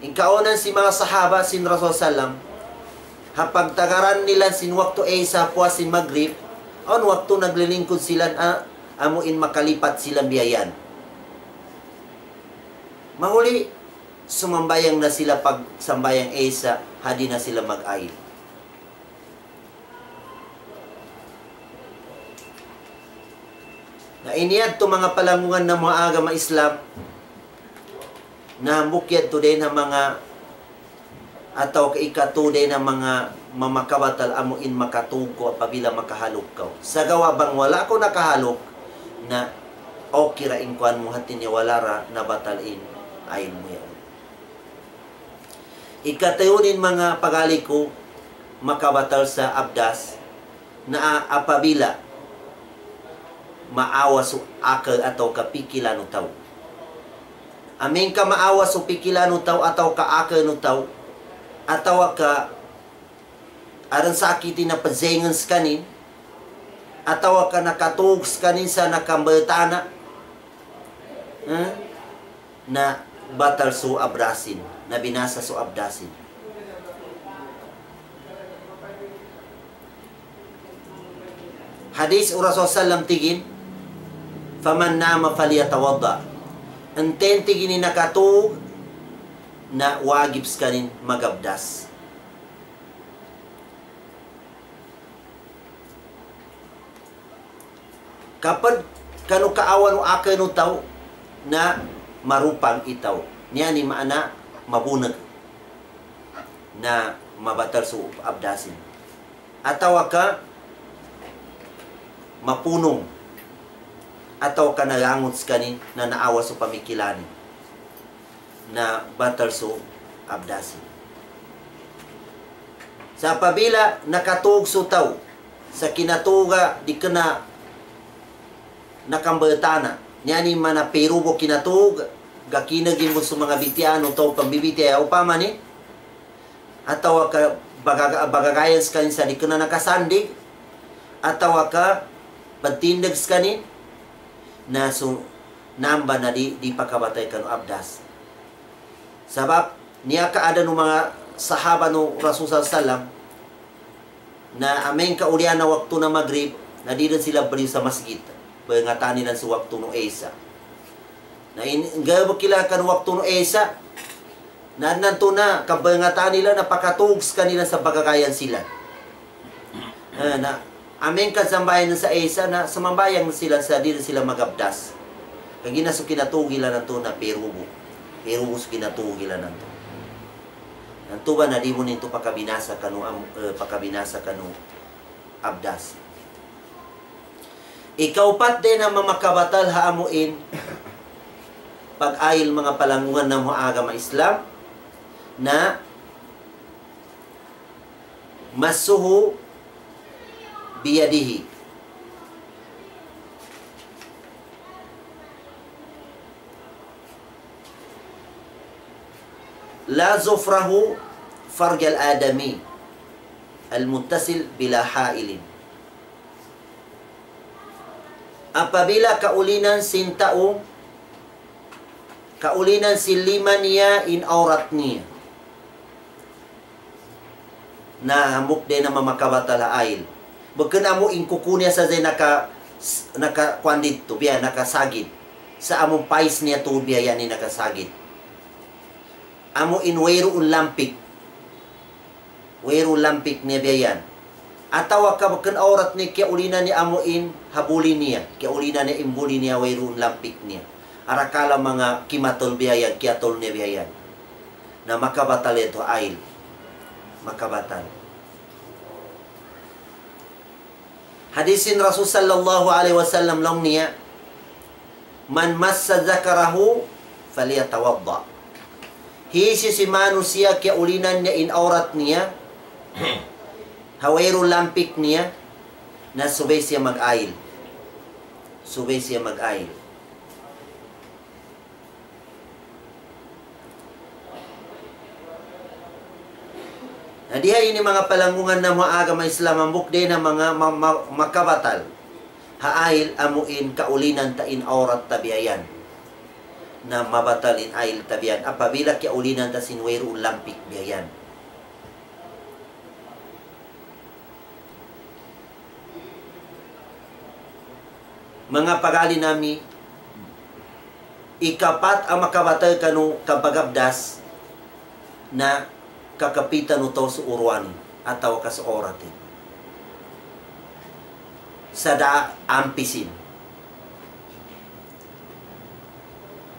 In kaunan sin manga sahaba sin Rasul sallam, ha pagtagaran nila sin waktu Isa puas sin Magrib, awn waktu naglilingkud sila, a-, amu in makalipat sila biya' yan. Mahuli, sumambahayang na sila pagsambahayang Isa, ha di' na sila mag-ail. Na in yadtu manga palanggungan namu' ha agama Islam, na hambuuk yadtu dayn ha manga Atawa ka ikatū dayn ha manga mamakabatal amu in makatūg kaw apabila makahaluk kaw. Sagawa' bang wala' kaw nakahaluk, na okay ra in kuwan mu, hāti niya wala' ra nabatal in ayil mu yaun. Ikatayun in manga pagaliku makabatal sa abdas, na apabila maawas hu aka atawa ka pikilan hu tau. Amin ka maawas hu pikilan hu tau atawa ka aka hu tau, atawa ka awn sakit in napazayngan skanin, atawa ka nakatūg skanin sa nakambātana, eh? Na batal su abdasin, na binasa su abdasin. Hadis Rasul sallam tigin, "Faman nama falyatawadda." Anten tigin in nakatūg, na wajib skanin magabdas. Kapad kanu kaawan hu aka hu tau, na marupang in tau. Niya ini maana mabunag, na mabatal su abdasin. Atawa ka mapunung, atawa ka nalangut skanin na naawas su pamikilanin, na batal su abdasin. Sa' apabila nakatūg su tau, sa' kinatūga di' kena nakambātana, niya ini maana pirubu kinatūg, gakinagin mu su manga bitian hu tau pambibitian, upama ni, atawa ka bagaga-, bagagayan skanin sa' di' kena nakasandig, atawa ka pagtindag skanin, na su-, namba na di', di' pakabatal kanu abdas. Sabab, niya kaadaan hu manga sahaba hu Rasul sallallahu alayhi wasallam, na amin kaulian na waktu na magrib, na di' da sila baliyu sa masjid. Pangatan nila su waktu nu Isa. Na in, gabak kila kan waktu nu Isa, na nantu na, kapangatan nila na pakatūg kanila sa bagagayan sila. Eh, na, amin kasambahayang sa Isa na sumambahayang sila sa di' sila magabdas. Kagi na su kinatūg nila nantu na pirubu. Pirubu su kinatūg nila nantu. Nantu ba na di' mu nintu pakabinasa kanu am-, eh, pakabinasa kanu abdas. Ikaupat dayn ha manga makabatal ha amu in pag-ayil manga palanggungan namu' ha agama Islam na مسه بيده. لا ظفره فرج الآدمي المتصل بلا حائل. Apabila kaulinan sin tau, kaulinan sin lima niya in awrat niya. Na hambuuk dayn ha manga makabatal ha ayil. Bukun amu in kuku niya sadja naka-, nakakuan didtu, biya' nakasagid. Sa' amu in payis niya tuud biya' yan in nakasagid. Amu in wayruun lampik. Wayruun lampik niya biya' yan. Atawa ka bukun awrat niya kiyaulinan niya amu in ha buli niya. Kiyaulinan niya in buli niya wayruun lampik niya. Arakala' manga kimatul biya' yan, kiyatul niya biya' yan. Na makabatal yadtu ha ayil. Makabatal. Hadis sin Rasul sallallahu alayhi wasallam laung niya, من مس ذكره فليتوضأ. Hisiyu-siyu manusiya' kiyaulinan niya in awrat niya, ha wayruun lampik niya, na subay siya mag-ayil. Subay siya mag-ayil. Na di ha ini manga palanggungan namu' ha agama Islam hambuuk dayn ha manga ma-, ma-, makabatal ha ayil amu in kaulinan ta in awrat ta biya' yan. Na mabatal in ayil ta biya' yan. Apabila kiyaulinan ta sin wayruun lampik biya' yan. Manga pag'ali nami, ikapat ha makabatal kanu kapagabdas na kakapitan utaw su uruan atawa ka su awrat. Sa' da ampisin.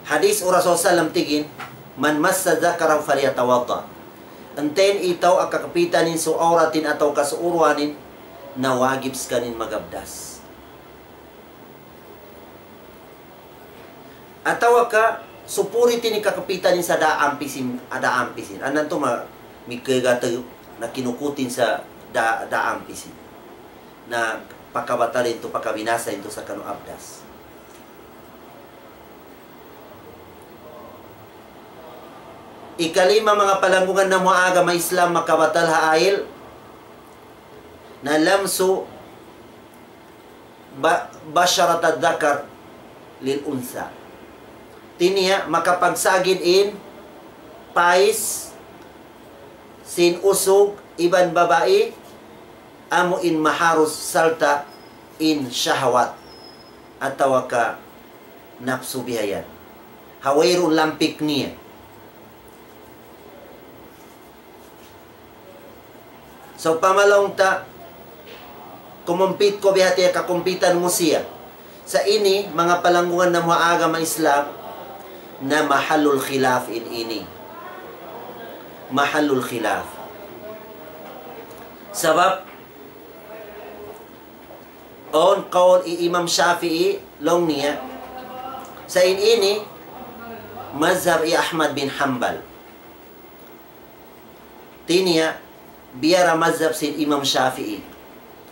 Hadis Rasul sallam tigin, من مس ذكره فليتوضأ. Anten itaw a kakapitan in su awratin atawa kasuuruanin, na wajib skaniya magabdas. Atawa ka supuritin in kakapitan in sa daam pisin, a daam pisin. Anan tu ma, mikagata na kinukutin sa da, daam pisin. Na pakabatalin tu, pakabinasa in tu sa kanu abdas. Ikalima, manga palanggungan namu' agama Islam, makabatal ha ail, na lamsu ba-, basharat adh-dhakar lil unsa. Tiniya, makapagsagid in pais sin usug iban babai, amu in maharus salta' in shahwat atawa ka napsu bihayan. Ha wayruun lampik niya. So, pamalaung ta, kumumpit kaw biya' hati kakumpitan mu siya. Sa' ini, manga palanggungan namu' ha agama Islam, na mahallul khilaf in ini. Mahallul khilaf. Sabab, awn kawl hi Imam Shafi'i, laung niya, sa' in ini, mazhab hi Ahmad bin Hanbal. Tiniya, biya' ra mazhab sin Imam Shafi'i.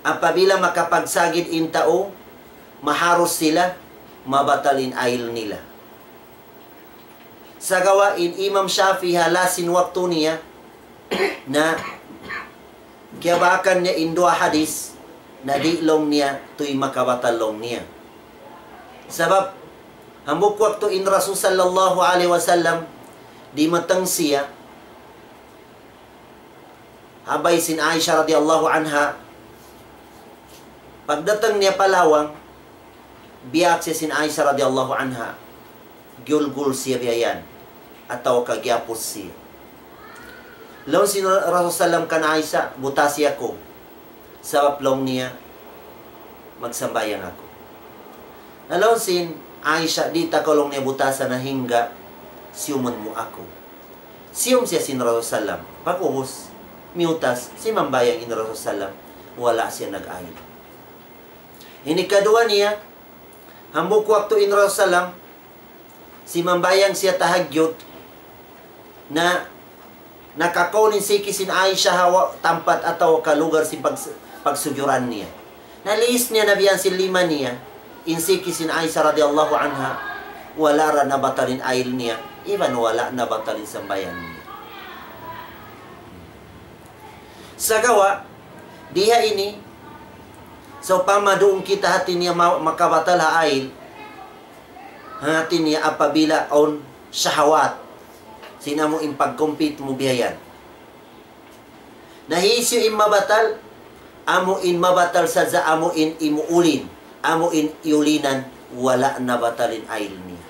Apabila makapagsagid in tau, maharus sila, mabatal in ail nila. Sagawa' in Imam Shafi'i ha last sin waktu niya, na kiyabakan niya in duwa hadis, na di' laung niya, tuy makabatal laung niya. Sabab, hambuuk waktu in Rasul sallallahu alayhi wasallam, dimatang siya, ha bay sin Aisha radiyallahu anha, pagdatang niya pa lawang, biyak siya sin Aisha radiyallahu anha, giyulgul siya biya' yan, atawa ka giyapus siya. Laung sin Rasul sallam kan Aisha, butasi aku. Sabab laung niya, magsambahayang aku. Na laung sin Aisha, di' ta kaw laung niya butasan na hangga siyumun mu aku. Siyum siya sin Rasul sallam. Pag'ubus, miyutas, simambahayang in Rasul sallam, wala' siya nag-ail. Ini kaduwa niya, hambuuk waktu in Rasul sallam, simambahayang siya tahajjud, na nakakaun in siki sin Aisha ha wa-, tampat atawa ka lugar sin pag-, pagsujuran niya. Naliis niya na biya' sin lima niya, in siki sin Aisha radiyallahu anha, wala' ra nabatal in ail niya, iban wala' nabatal in sambahayang niya. Sagawa', diha ini, sawpama duun kita hati niya ma-, makabatal ha ail, hati niya apabila awn shahawat, sin amu in pagkumpit mu biya' yan. Na hisiyu in mabatal, amu in mabatal sadja amu in imuulin, amu in iulinan, wala' nabatal in ail niya.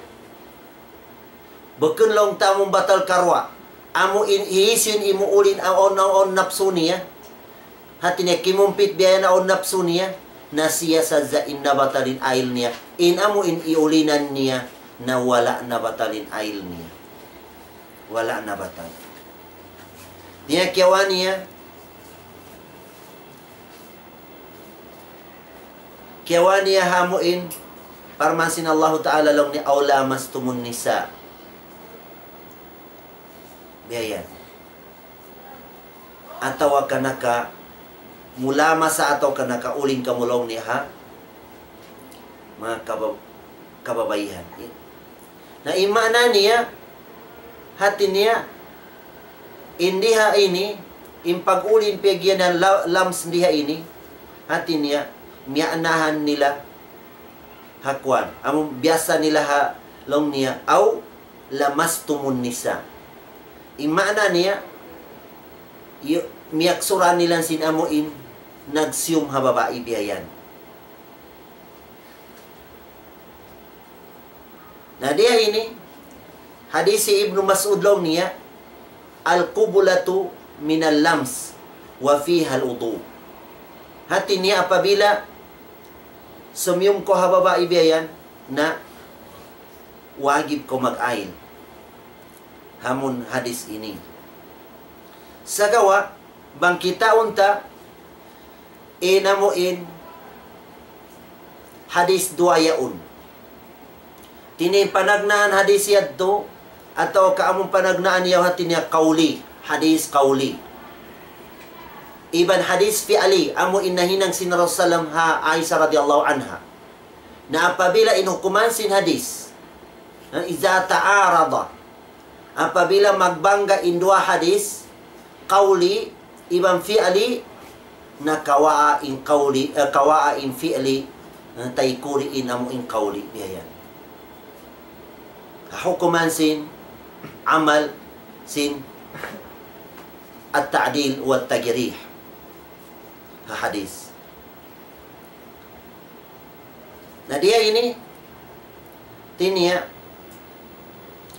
Bukun laung ta amu in batal karuwa, amu in hisiyu in imuulin awn, awn, awn napsu niya. Hati niya kimumpit biya' yan awn napsu niya, na siya sadja in nabatal in ail niya. In amu in iulinan niya, na wala' nabatal in ail niya. Wala' nabatal. Niya kiyawa niya, kiyawa niya ha amu in parman sin Allahu Ta'ala laung niya, أو لامستم النساء. Biya' yan. Atawa ka naka-, mulamasa atawa ka nakauling kamu laung niya ha manga kaba-, kababaihan. Na in maana niya, hati niya, in diha ini, in pag-uli in piyag'iyanan la-, lams diha ini, hati niya, miyaanahan nila ha kuwan. Amu biyasa nila ha laung niya, أو لامستم النساء. In maana niya, yu-, miyaksuran nila sin amu in nagsiyum ha babai biya' yan. Na diha ini, hadis hi Ibnu Mas'ud laung niya, القبلة من اللمس وفيها الوضوء. Hati niya apabila sumiyum kaw ha babai biya' yan, na wajib kaw mag-ail. Ha amun hadis ini. Sagawa', bang kitaun ta, in amu in hadith duwa yaun. Hati niya in panagnaan hadith yadtu, atawa ka amun panagnaan yaun hati niya qawli, hadith qawli. Iban hadith fi'li, amu in nahinang sin Rasulullah ha Aisha radiyallahu anha. Na apabila in hukuman sin hadith, ha, إذا تعارض, apabila magbangga in duwa hadith, qawli iban fi'li, na kawaa in qawli, eh, kawaa in fi'li, eh, taykud in amu in qawli, biya' yan. Ha hukuman sin amal sin at-ta'dil wa at-tajrih ha hadith. Na diya ini, hati niya,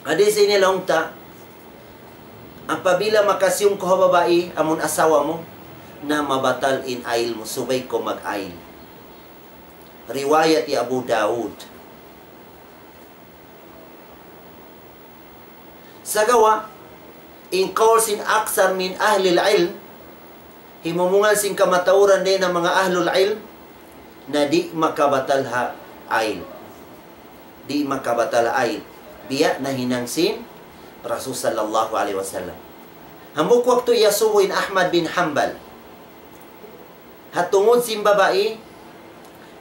hadith ini laung ta, apabila makasiyum kaw ha babai, amun asawa mu, na mabatal in ayil mu, subay kaw mag-ayil. Riwayat hi Abu Dawud. Sagawa', in qawl sin akthar min ahlil ilm, himumungan sin kamatauran dayn ha manga ahlul ilm, na di' makabatal ha ayil. Di' makabatal ha ayil. Biya' nahinang sin Rasul sallallahu alayhi wasallam. Hambuuk waktu iyasubu in Ahmad bin Hanbal. Ha tungud sin babai,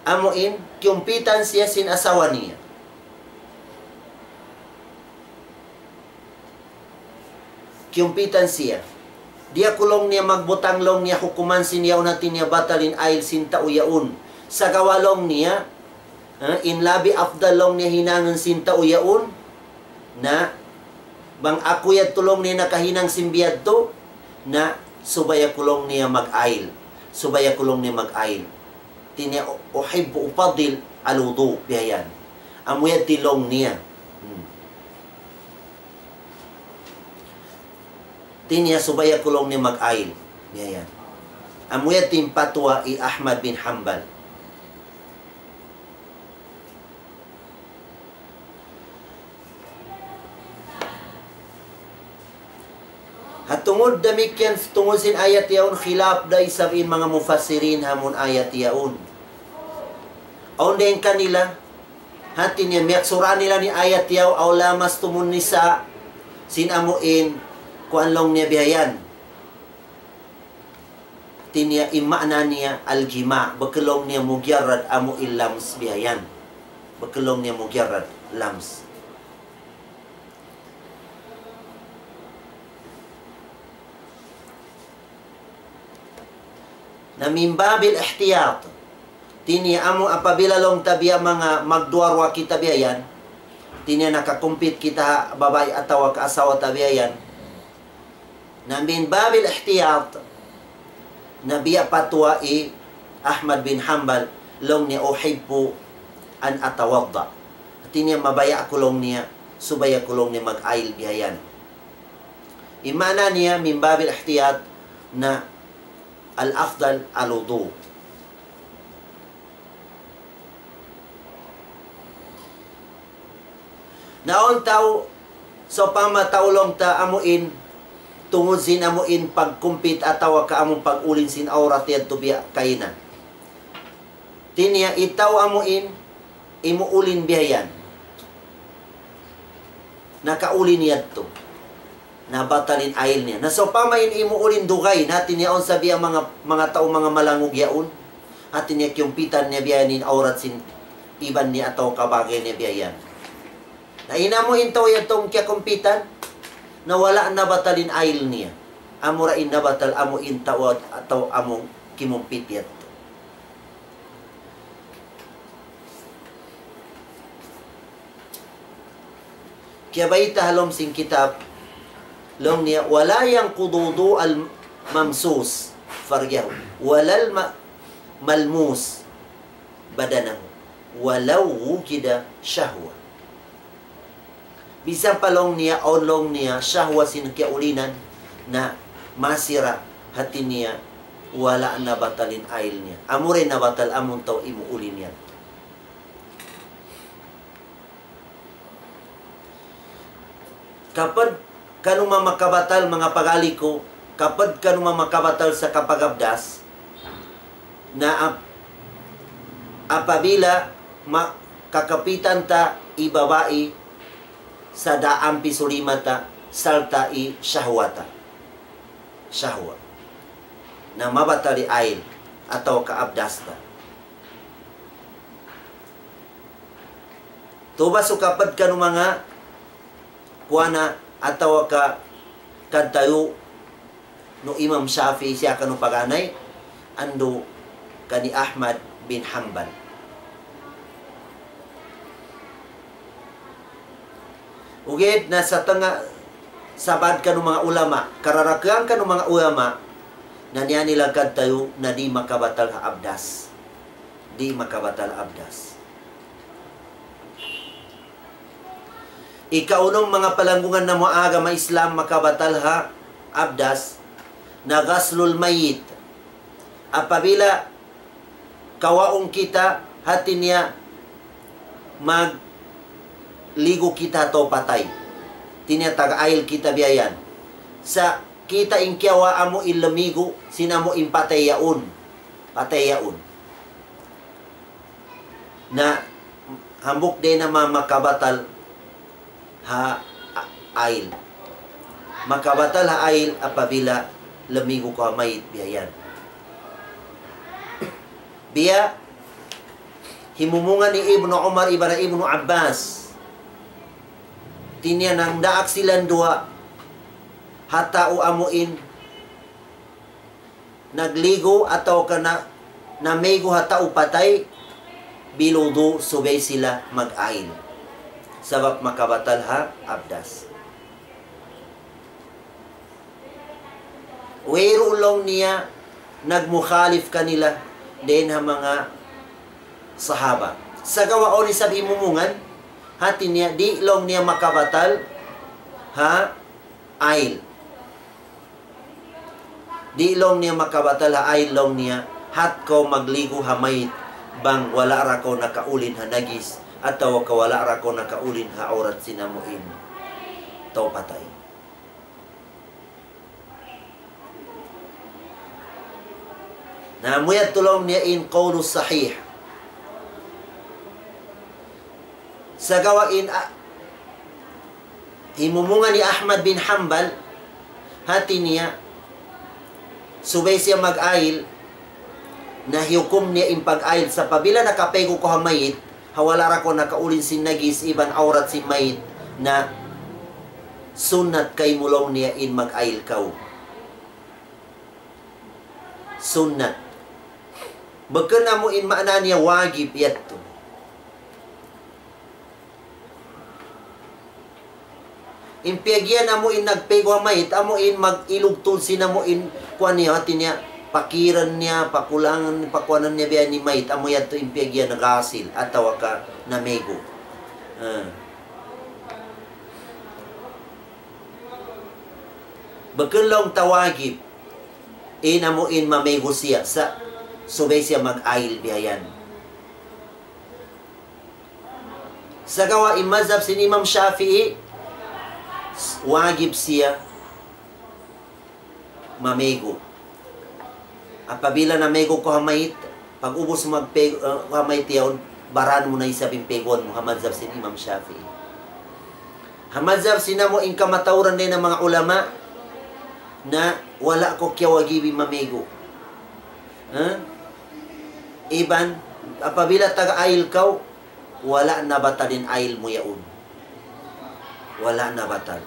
amu in, kiyumpitan siya sin asawa niya. Kiyumpitan siya. Di' aku laung niya magbutang laung niya hukuman sin yaun hati niya batal in ayil sin tau yaun. Sagawa' laung niya, eh, in labi afdal laung niya hinangun sin tau yaun, na bang aku yadtu laung niya nakahinang sin biyadtu, na subay aku laung niya mag-ayil. Subay aku laung niya mag-ayil. Hati niya, أحب أفضل الوضوء, biya' yan. Amu yadtu laung niya. Hmm. Hati niya subay aku laung niya mag-ayil. Biya' yan. Amu yadtu in patwa hi Ahmad bin Hanbal. Ha tungud damikkiyan, tungud sin ayat yaun, khilaf da isab in manga mufassirin ha amun ayat yaun. Awn dayn kanila, hati niya miyaksuran nila in ayat yaun, أو لامستم النساء, sin amu in, kuwan laung niya biya' yan. Hati niya in maana niya al-jima', bukun laung niya mujarrad amu in lams biya' yan. Bukun laung niya mujarrad lams. Na من باب الاحتياط. Hati niya amu apabila laung ta biya' manga magduwa-ruwa kita biya' yan. Hati niya nakakumpit kita ha babai atawa ka asawa ta biya' yan. Na من باب الاحتياط, na biya' patwa hi Ahmad bin Hanbal, laung niya أحب أن أتوضأ. Hati niya mabaya' aku laung niya, subay aku laung niya mag-ayil biya' yan. In maana niya من باب الاحتياط na الأفضل الوضوء. Na awn tau, sawpama tau laung ta amu in, tungud sin amu in pagkumpit atawa ka amu pag-ulin sin awrat yadtu biya' kayna. Hati niya in tau amu in, imuulin biya' yan. Nakaulin yadtu. Na batal in ayil niya. Na sawpama in imuulin dugaing, hati niya awn sa biya' manga, manga tau manga malangug yaun. Hati niya kiyumpitan niya biya' yan in awrat sin iban niya atawa ka bagay niya biya' yan. Na in amu in tau yadtu kiyakumpitan, na wala' nabatal in ayil niya. Amura in nabatal amu in tau, tau amu kimumpit yadtu. Kiyabayta' ha lawm sin kitab, laung niya, ولا ينقض وضوء الممسوس فرجه ولا الم-، ملموس بدنه ولو وجد شهوة. Misan pa laung niya, awn laung niya, shahwa sin kiyaulinan, na masi ra hati niya, wala' nabatal in ayil niya. Amura in nabatal amun tau imuulin niya. Kapan kunu' makabatal manga pag'ali ku, kapad kanu manga makabatal sa kapagabdas, na ap-, apabila ma-, kakapitan ta in babai sa daampis lima ta, sarta' in shahwat ta. Shahwat. Na mabatal in ail atawa ka abdas ta. Tuba su kapad kanu manga kuwan na atawa ka katayu nu Imam Shafi'i siya kanu paganay, andu' kan hi Ahmad bin Hanbal. Ugid na satanga' sabad kanu manga ulama, kararakian kanu manga ulama, na niya nila katayu na di' makabatal ha abdas. Di' makabatal ha abdas. Ikaunum manga palanggungan namu' agama Islam makabatal ha abdas, na ghaslul mayyit. Apabila kawaun kita, hati niya magligu kita ha tau patay. Hati niya tag-ail kita biya' yan. Sa' kita in kiyawa' amu in lamigu, sin amu in patay yaun. Patay yaun. Na hambuuk dayn ha manga makabatal ha a-, ail. Makabatal ha ail apabila lamigu kaw ha mayit biya' yan. Biya' himumungan hi Ibnu Umar iban Ibnu Abbas. Hati niya nagdaak sila duwa ha tau amu in nagligu atawa ka na-, namaygu ha tau patay, bil wudu' subay sila mag-ail. Sabab makabatal ha abdas. Wayruun laung niya nagmukhalif kanila dayn ha manga sahaba. Sagawa' awn isab himumungan, hati niya di' laung niya makabatal ha ail. Di' laung niya makabatal ha ail laung niya, hat kaw magligu ha mayit, bang wala' ra kaw nakaulin ha najis, atawa ka wala' ra kaw nakaulin ha awrat sin amu in tau patay. Na amu yadtu laung niya in qawlu sahih. Sagawa' in, a-, himumungan hi Ahmad bin Hanbal, hati niya, subay siya mag-ail, na hiyukum niya in pag-ail sa' apabila nakapaygu kaw ha mayit, ha wala' ra kaw nakaulin sin najis iban awrat sin mayit, na sunnat kaymu laung niya in mag-ail kaw. Sunnat. Bukun amu in maana niya wajib yadtu. In piyag-iyan amu in nagpaygu ha mayit, amu in mag-ilug tuud sin amu in kuwan niya, hati niya, pakiran niya, pakulangan, pakuwanan niya biya' ini mayit, amu yadtu in piyag-iyan ghasil, atawa ka namaygu. Ah. Bukun laung ta wajib. In amu in mamaygu siya sa' subay siya mag-ail biya' yan. Sagawa' in mazhab sin Imam Shafi'i, wajib siya mamaygu. Apabila namaygu kaw ha mayit, pag-ubus magpay-, uh, ha mayit yaun, baran mu na isab in payguan mu ha mazhab sin Imam Shafi'i. Ha mazhab sin amu in kamatauran dayn ha manga ulama na wala' kaw kiyawajibi mamaygu. Ha? Iban, apabila tag-ail kaw, wala' na batal in ail mu yaun. Wala' na batal.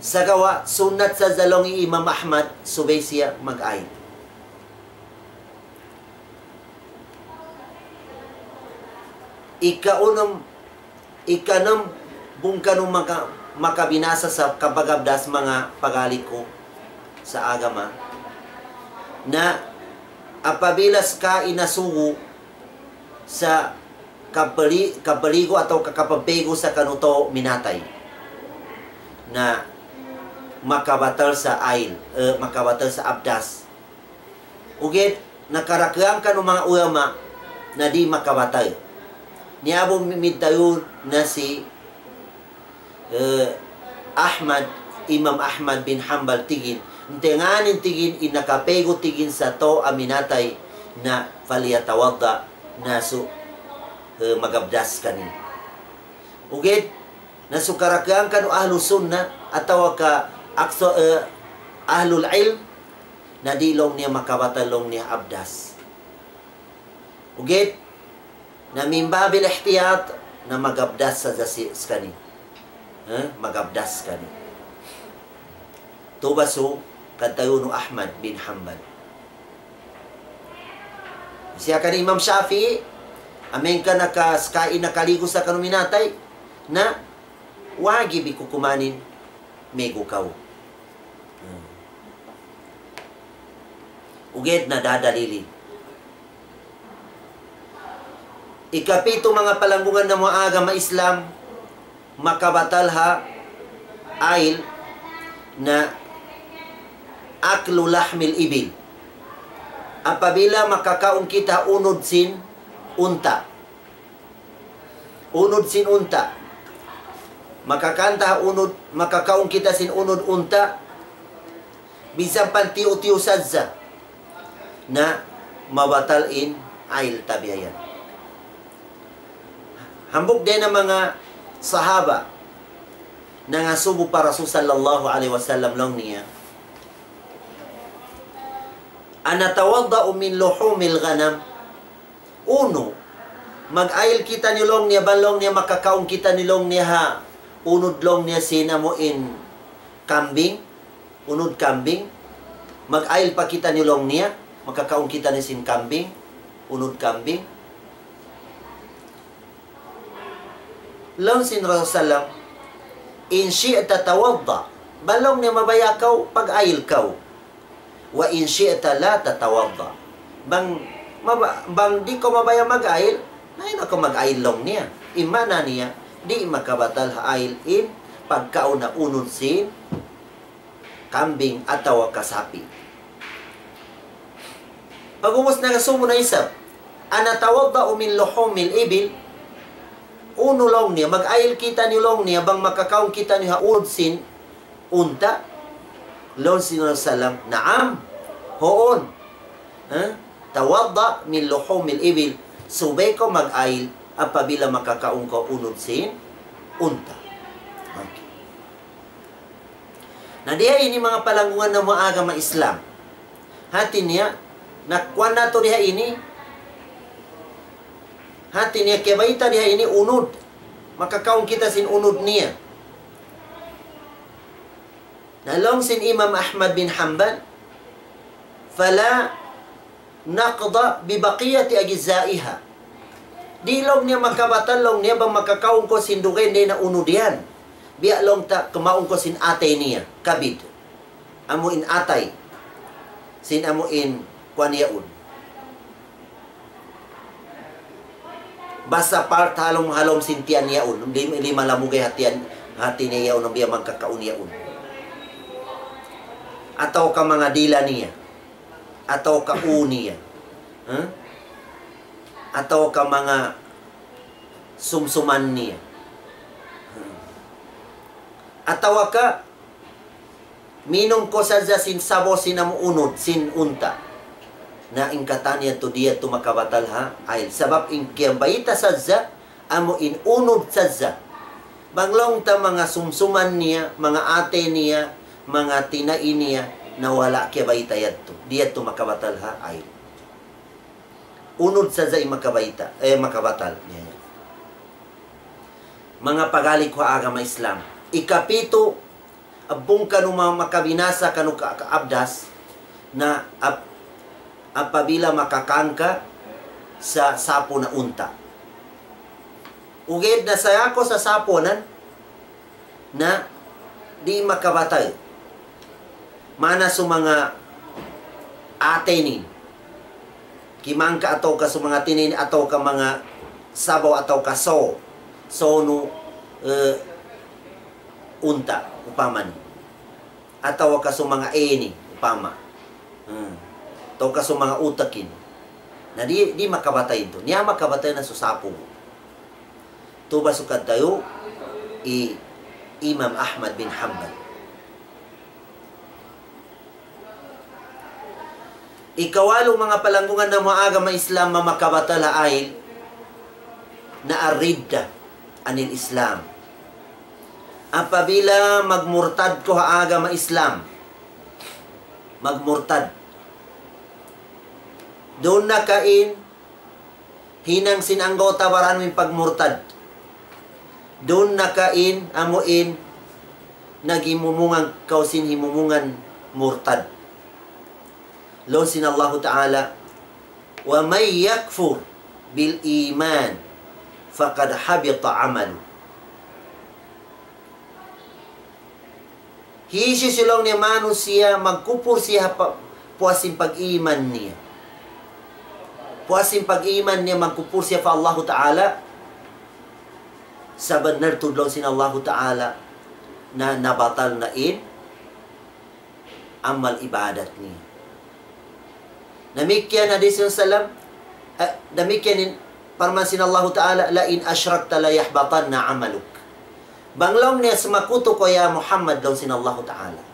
Sagawa', sunnat sadja laung hi Imam Ahmad, subay siya mag-ail. Ikaunum, ikanum, bukun kanu maka-, makabinasa sa' kapagabdas manga pagaliku sa agama. Na apabila saka inasugu sa kapali-, kapaligu atawa ka kapapaygu sa kanu tau minatay. Na makabatal sa ail, eh, makabatal sa abdas. Ugit, nakarakian kanu manga ulama na di' makabatal. Niya bu mi-, midtayu na si, eh, Ahmad, Imam Ahmad bin Hanbal tigin, Hāti niya in tigin, in nakapaygu' tigin sa tau amu in atay na فليتوضأ, na su-, eh, magabdas kaniya. Ugat, na su karakyawan kaniyu ahlu sunnah, atawa ka akso-, eh, ahlul ilm, na di' laung niya makabatal laung niya abdas. Ugat, na من باب الاحتياط, na magabdas sadja si-, skaniya. Eh, magabdas kaniya. Tubasu, katayu nu Ahmad bin Hanbal. Siya kan Imam Shafi'i, amu in ka naka-, sakain nakaligu sa kanu minatay, na wajib in kukumanin, megu kaw. Hmm. Ugat na dadalili. Ikapitu manga palanggungan namu' agama Islam, makabatal ha ayl na أكل لحم الإبل. Apabila makakaun kita unud sin unta'. Unud sin unta'. Makakaun ta unud, makakaun kita sin unud unta'. Bisan pa tiyu'-tiyu' sadja. Na mabatal in ayl ta biya' yan. Hambuuk dayn ha manga sahaba nangasubu pa Rasul sallallahu alayhi wasallam laung niya, أنتوضأ من لحوم الغنم؟ Unu, mag-ayl kitaniyu laung niya, bang laung niya makakaun kitaniyu laung niya ha unud laung niya sin amu in kambing, unud kambing. Mag-ayl pa kitaniyu laung niya, makakaun kitaniyu sin kambing, unud kambing. Laung sin Rasul sallam, إن شئت توضأ. Bang laung niya mabaya' kaw, pag-ayl kaw. وإن شئت لا تتوضأ. Bang, maba-, bang di' kaw mabaya' mag-ayl, ayaw na kaw mag-ayl laung niya. In maana niya, di' makabatal ha ayl in pagkaun ha unud sin kambing atawa ka sapi'. Pag'ubus nangasubu na isab, أنتوضأ من لحوم الإبل؟ Unu laung niya, mag-ayl kitaniyu laung niya, bang makakaun kitaniyu ha unud sin unta'? Laung sin Rasul sallam, نعم. Huun. Ha? توضأ من لحوم الإبل. Subay kaw mag-ayl apabila makakaun kaw unud sin unta'. Okay. Na diha ini manga palanggungan namu' agama Islam. Hāti niya, na kuwan natu' diha ini, hāti niya kiyabayta' diha ini unud. Makakaun kita sin unud niya. Na laung sin Imam Ahmad bin Hanbal, فلا نقض ببقية أجزائها. Di' laung niya makabatal laung niya bang makakaun kaw sin dugaing dayn ha unud yan. Biya' laung ta kumaun kaw sin atay niya, kabid. Amu in atay. Sin amu in kuwan yaun. Basta part ha lawm, ha lawm sin tiyan yaun. Lim-, lima lamugay ha tiyan, hāti niya yaun, biya' magkakaun yaun. Atawa ka manga dila niya. Atawa ka ū niya. Ha? Atawa ka manga sumsuman niya. Ha? Atawa ka minum kaw sadja sin sabaw sin amu unud, sin unta'. Na in katan yadtu di' yadtu makabatal ha ayl. Sabab in kiyabayta' sadja, amu in unud sadja. Bang laung ta manga sumsuman niya, manga atay niya, manga tinai niya, na wala' kiyabayta' yadtu. Di' yadtu makabatal ha ayl. Unud sadja in makabayta', eh, makabatal. Yan, yan. Manga pagalik ha agama Islam. Ikapitu, abbung kanu ma-, makabinasa kanu ka, ka abdas, na ap-, apabila makakaun ka sa sapu' na unta'. Ugat na sa aku sa sapu' nan, na di' makabatal. Mana su manga atay ni. Kimangka atawa ka su manga tinin atawa ka manga sabaw atawa ka saw. Saw nu, eh, unta', upama ni. Atawa ka su manga ini, upama. Hmm. Atawa ka su manga utak ini. Na di', di' makabatal yadtu. Niya makabatal na su sapu'. Tubasu katayu hi Imam Ahmad bin Hanbal. Ikawalu, manga palanggungan namu' ha agama Islam, mamakabatal ha ayl na ar-ridda anil Islam. Apabila magmurtad kaw ha agama Islam, magmurtad. Duun na ka in hinang sin anggawta' baran mu in pagmurtad. Duun na ka in, amu in, naghimumungan kaw sin himumungan murtad. Laung sin Allahu Ta'ala, وَمَن يَكْفُرْ بِالْإِيمَانِ فَقَدْ حَبِطَ عَمَلُهُ. Hisiyu-siyu laung niya manusiya' magkupur siya pa, puas sin pag-iman niya. Puas sin pag-iman niya magkupur siya pa Allahu Ta'ala. Sabunnal tuud laung sin Allahu Ta'ala na nabatal na in amal ibadat niya. Damikkiyan hadis sin sallam, eh, damikkiyan in parman sin Allahu Ta'ala, لَئِنْ أَشْرَكْتَ لَيَحْبَطَنَّ عَمَلُكَ. Bang laung niya sumakutu kaw ya Muhammad laung sin Allahu Ta'ala.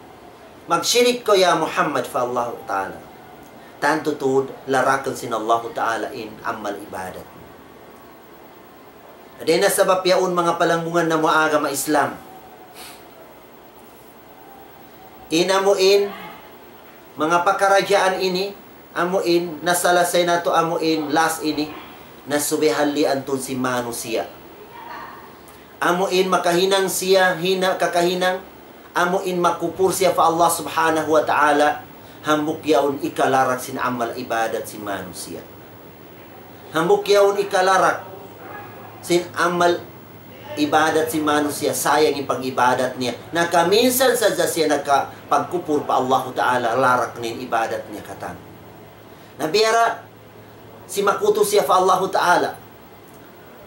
Magshirik kaw ya Muhammad pa Allahu Ta'ala. Tantu tuud larakun sin Allahu Ta'ala in amal ibadat. Dayn ha sabab yaun manga palanggungan namu' ha agama Islam. In amu in, manga pakaradjaan ini, amu in, nasalasay natu' amu in, last ini, na subay hallian tuud sin manusiya'. Amu in makahinang siya, hina' kakahinang, amu in makupur siya pa Allah Subhanahu wa Ta'ala, hambuuk yaun hikalarak sin amal ibadat sin manusiya'. Hambuuk yaun hikalarak sin amal ibadat sin manusiya', sayang in pag-ibadat niya. Nakaminsan sadja siya nakapagkupur pa Allahu Ta'ala, larak na in ibadat niya katan. Na biya' ra, simakutu siya pa Allahu Ta'ala.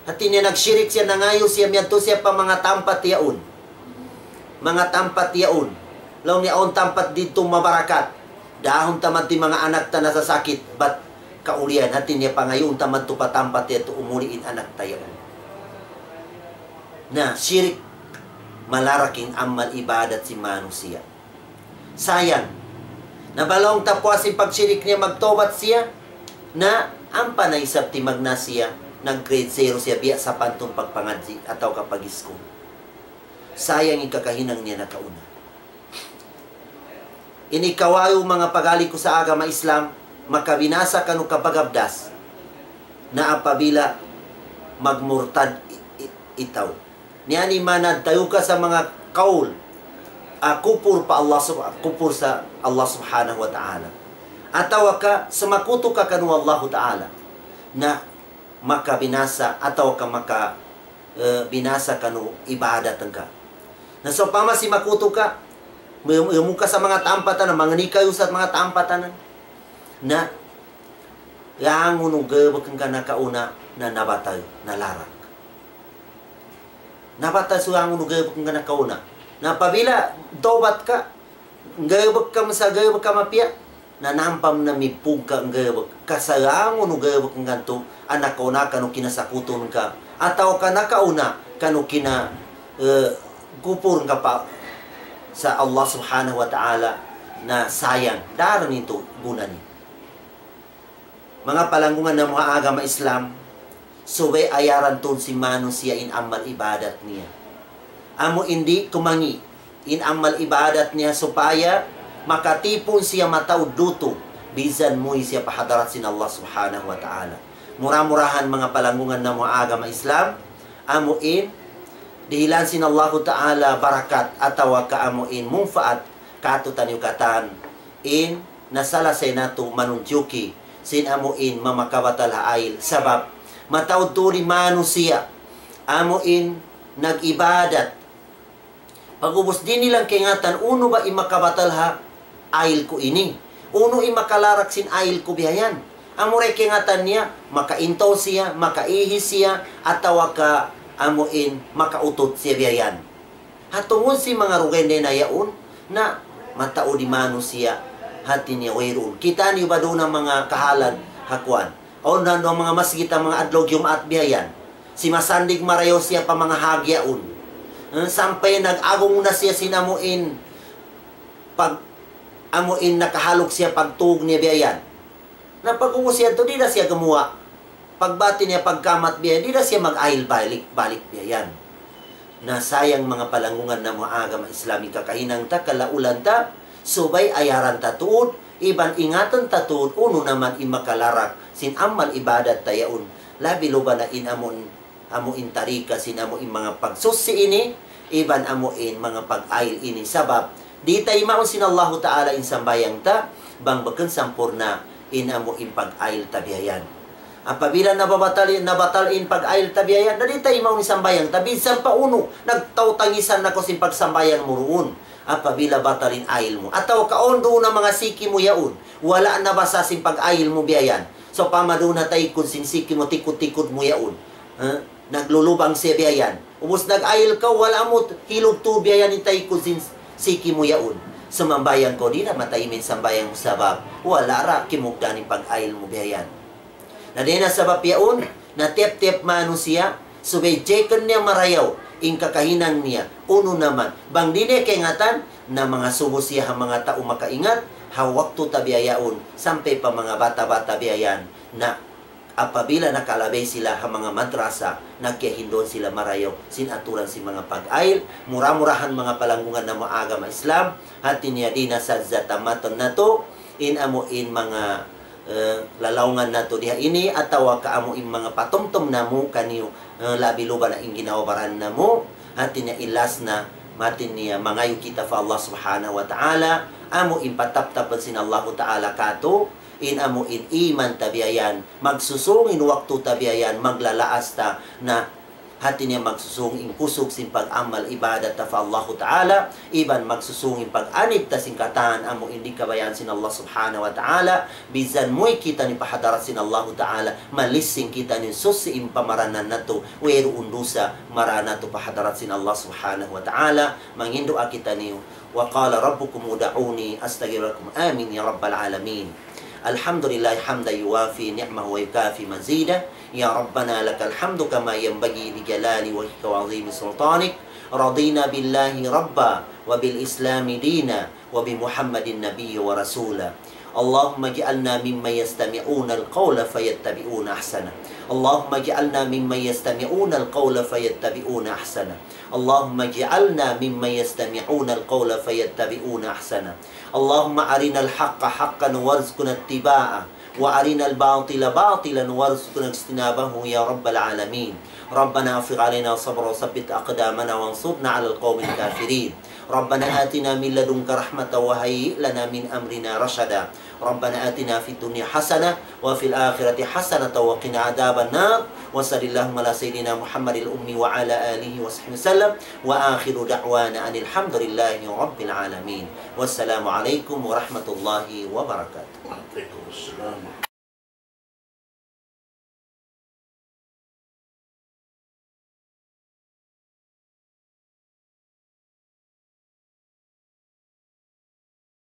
Hati niya nagshirik siya, nangayu' siya, miyadtu siya pa manga tampat yaun. Manga tampat yaun. Laung niya awn tampat didtu mabarakat. Dahun ta madtu in manga anak ta nasasakit. Bat kaulian, hati niya pangayuun ta madtu pa tampat yadtu umuli in anak ta yaun. Na, shirik, malarak in amal ibadat sin manusiya'. Sayang. Na bang laung ta puas sin pagshirik niya, magtawbat siya, na ampa na isab timagna' siya, nag-grade zero siya, biya' sapantun pagpangadji' atawa ka pag-iskul. Sayang in kakahinang niya nakauna. Ini kawayu manga pagari ku ha agama Islam, makabinasa kanu kapagabdas na apabila magmurtad i-, i-, ikaw. Niya ini manadtayu ka ha manga kaul, ah, kupur pa Allah sub-, kupur pa Allah Subhanahu wa Ta'ala. Atawa ka sumakutu ka kanu Allahu Ta'ala. Na makabinasa atawa ka maka, eh, binasa kanu ibadat ka. Na sawpama simakutu ka, mu-, mu-, muka ha manga tampatan, mangani kayu ha manga tampatan. Na, langun unu gabak ka nakauna, na nabatal, nalarak. Nabatal sa langun unu gabak ka nakauna. Na apabila tawbat ka, gabak ka masa gabak ka mapiya, na nampa mu na mipug ka gabak, kasalangun unu gabak ka nakauna kanu kinasakutun ka, atawa ka nakauna kanu kina, eh, kupur ka pa ha Allah Subhanahu wa Ta'ala, na sayang, daran itu guna niya. Manga palanggungan namu' ha agama Islam, subay ayaran tuud sin manusiya' in amal ibadat niya. Amu in di' kumangi' in amal ibadat niya supaya makatipun siya mataud dutu, bisan muwi siya pa hadarat sin Allah Subhanahu wa Ta'ala. Mura-murahan manga palanggungan namu' ha agama Islam, amu in dihilan sin Allahu Ta'ala barakat atawa ka amu in munfaat kātu'niyu katan in nasalasay natu' manunjuki sin amu in mamakabatal ha ayl. Sabab mataud tuud in manusiya' amu in nag-ibadat. Pag'ubus di' nila kaingatan, unu ba in makabatal ha ayl ku ini? Unu in makalarak sin ayl ku biya' yan? Amura in kaingatan niya, makaintaw siya, makaihi siya, atawa ka amu in makautut siya biya' yan. Ha tungud sin manga dugaing dayn ha yaun, na mataud in manusiya', hati niya wayruun. Kitaa niyu ba duun ha manga kahalan ha kuwan? Awn na duun manga masjid ha manga adlaw Jumaat biya' yan. Simasandig marayaw siya pa manga hag yaun. Eh, sampay nag-agung na siya sin amu in pag, amu in nakahalug siya pagtug niya biya' yan. Na pag-ubus yan tu, di' da siya gumuwa'. Pagbati niya pagkamat biya', di' da siya mag-ayil balik-balik biya' yan. Na sayang manga palanggungan namu' ha agama Islam, in kakahinang ta, kalaulan ta, subay ayaran ta tuud, iban ingatan ta tuud, unu naman in makalarak sin amal ibadat ta yaun. Labi luba na in amun amu in tarika sin amu in manga pagsuchi ini, iban amu in manga pag-ayil ini. Sabab, di' taymaun sin Allahu Ta'ala in sambahayang ta, bang bukun sampurna' in amu in pag-ayil ta biya' yan. Apabila nababatal, nabatal in pag-ayil ta biya' yan, na di' taymaun in sambahayang ta, minsan pa unu, nagtau-tangisan na kaw sin pagsambahayang mu duun. Apabila batal in ayil mu. Atawa kaun duun na manga siki mu yaun, wala' nabasa sin pag-ayil mu biya' yan. So, pamaduun na taykud sin siki mu, tikud-tikud mu yaun. Ha? Naglulubang siya biya' yan. Ubus nag-ayil kaw, wala' mu hilug tuud biya' yan in taykud sin siki mu yaun. Sumambahayang kaw, di' na matayma' in sambahayang mu sabab wala' da kimugdan in pag-ayil mu biya' yan. Na dayn ha sabab yaun, na tiyap-tiyap manusiya', subay jikun niya marayaw in kakahinang niya, unu naman. Bang di' niya kaingatan, na mangasubu siya ha manga tau makaingat, ha waktu ta biya' yaun, sampay pa manga bata'-bata' biya' yan, na apabila nakalabay sila ha manga madrasa, na kiyahinduan sila marayaw sin aturan sin manga pag-ayil, mura-murahan manga palanggungan namu' ha agama Islam, hati niya di' na sadja tamatun natu', in amu in manga, eh, lalaungan natu' diha ini, atawa ka amu in manga patumtum namu' kaniyu, eh, labi luba na in ginhawa-baran namu', hati niya ilas na, hati niya mangayu' kita pa Allah Subhanahu wa Ta'ala, amu in pataptapan sin Allahu Ta'ala katu', in amu in iman ta biya' yan, magsusung in waktu ta biya' yan, maglalaas ta, na hati niya magsusung in kusug sin pag-amal ibadat ta pa Allahu Ta'ala, iban magsusung in pag-anib ta sin katan amu in di' kabayaan sin Allah Subhanahu wa Ta'ala, bisan muwi' kitaniyu pa hadarat sin Allahu Ta'ala, malissing kitaniyu suchi in pamaranan natu', wayruun dusa, marayaw natu' pa hadarat sin Allah Subhanahu wa Ta'ala, mangindua kitaniyu. وقال ربكم ادعوني أستجب لكم. آمين يا رب العالمين. الحمد لله حمدا يوافي نعمه ويكافي مزيده. يا ربنا لك الحمد كما ينبغي لجلال وجهك وعظيم سلطانك. رضينا بالله ربا وبالإسلام دينا وبمحمد نبيا ورسولا. اللهم اجعلنا ممن يستمعون القول فيتبعون أحسنه. اللهم اجعلنا ممن يستمعون القول فيتبعون أحسنه. اللهم اجعلنا ممن يستمعون القول فيتبعون أحسنه. اللهم أرنا الحق حقا وارزقنا اتباعه، وأرنا الباطل باطلا وارزقنا اجتنابه يا رب العالمين. ربنا أفرغ علينا صبرا وثبت أقدامنا وانصرنا على القوم الكافرين. ربنا آتنا من لدنك رحمة وهيئ لنا من أمرنا رشدا. ربنا آتنا في الدنيا حسنة وفي الآخرة حسنة وقنا عذاب النار. وصل اللهم على سيدنا محمد الأمي وعلى آله وصحبه وسلم. وآخر دعوانا أن الحمد لله رب العالمين. والسلام عليكم ورحمة الله وبركاته. وعليكم السلام.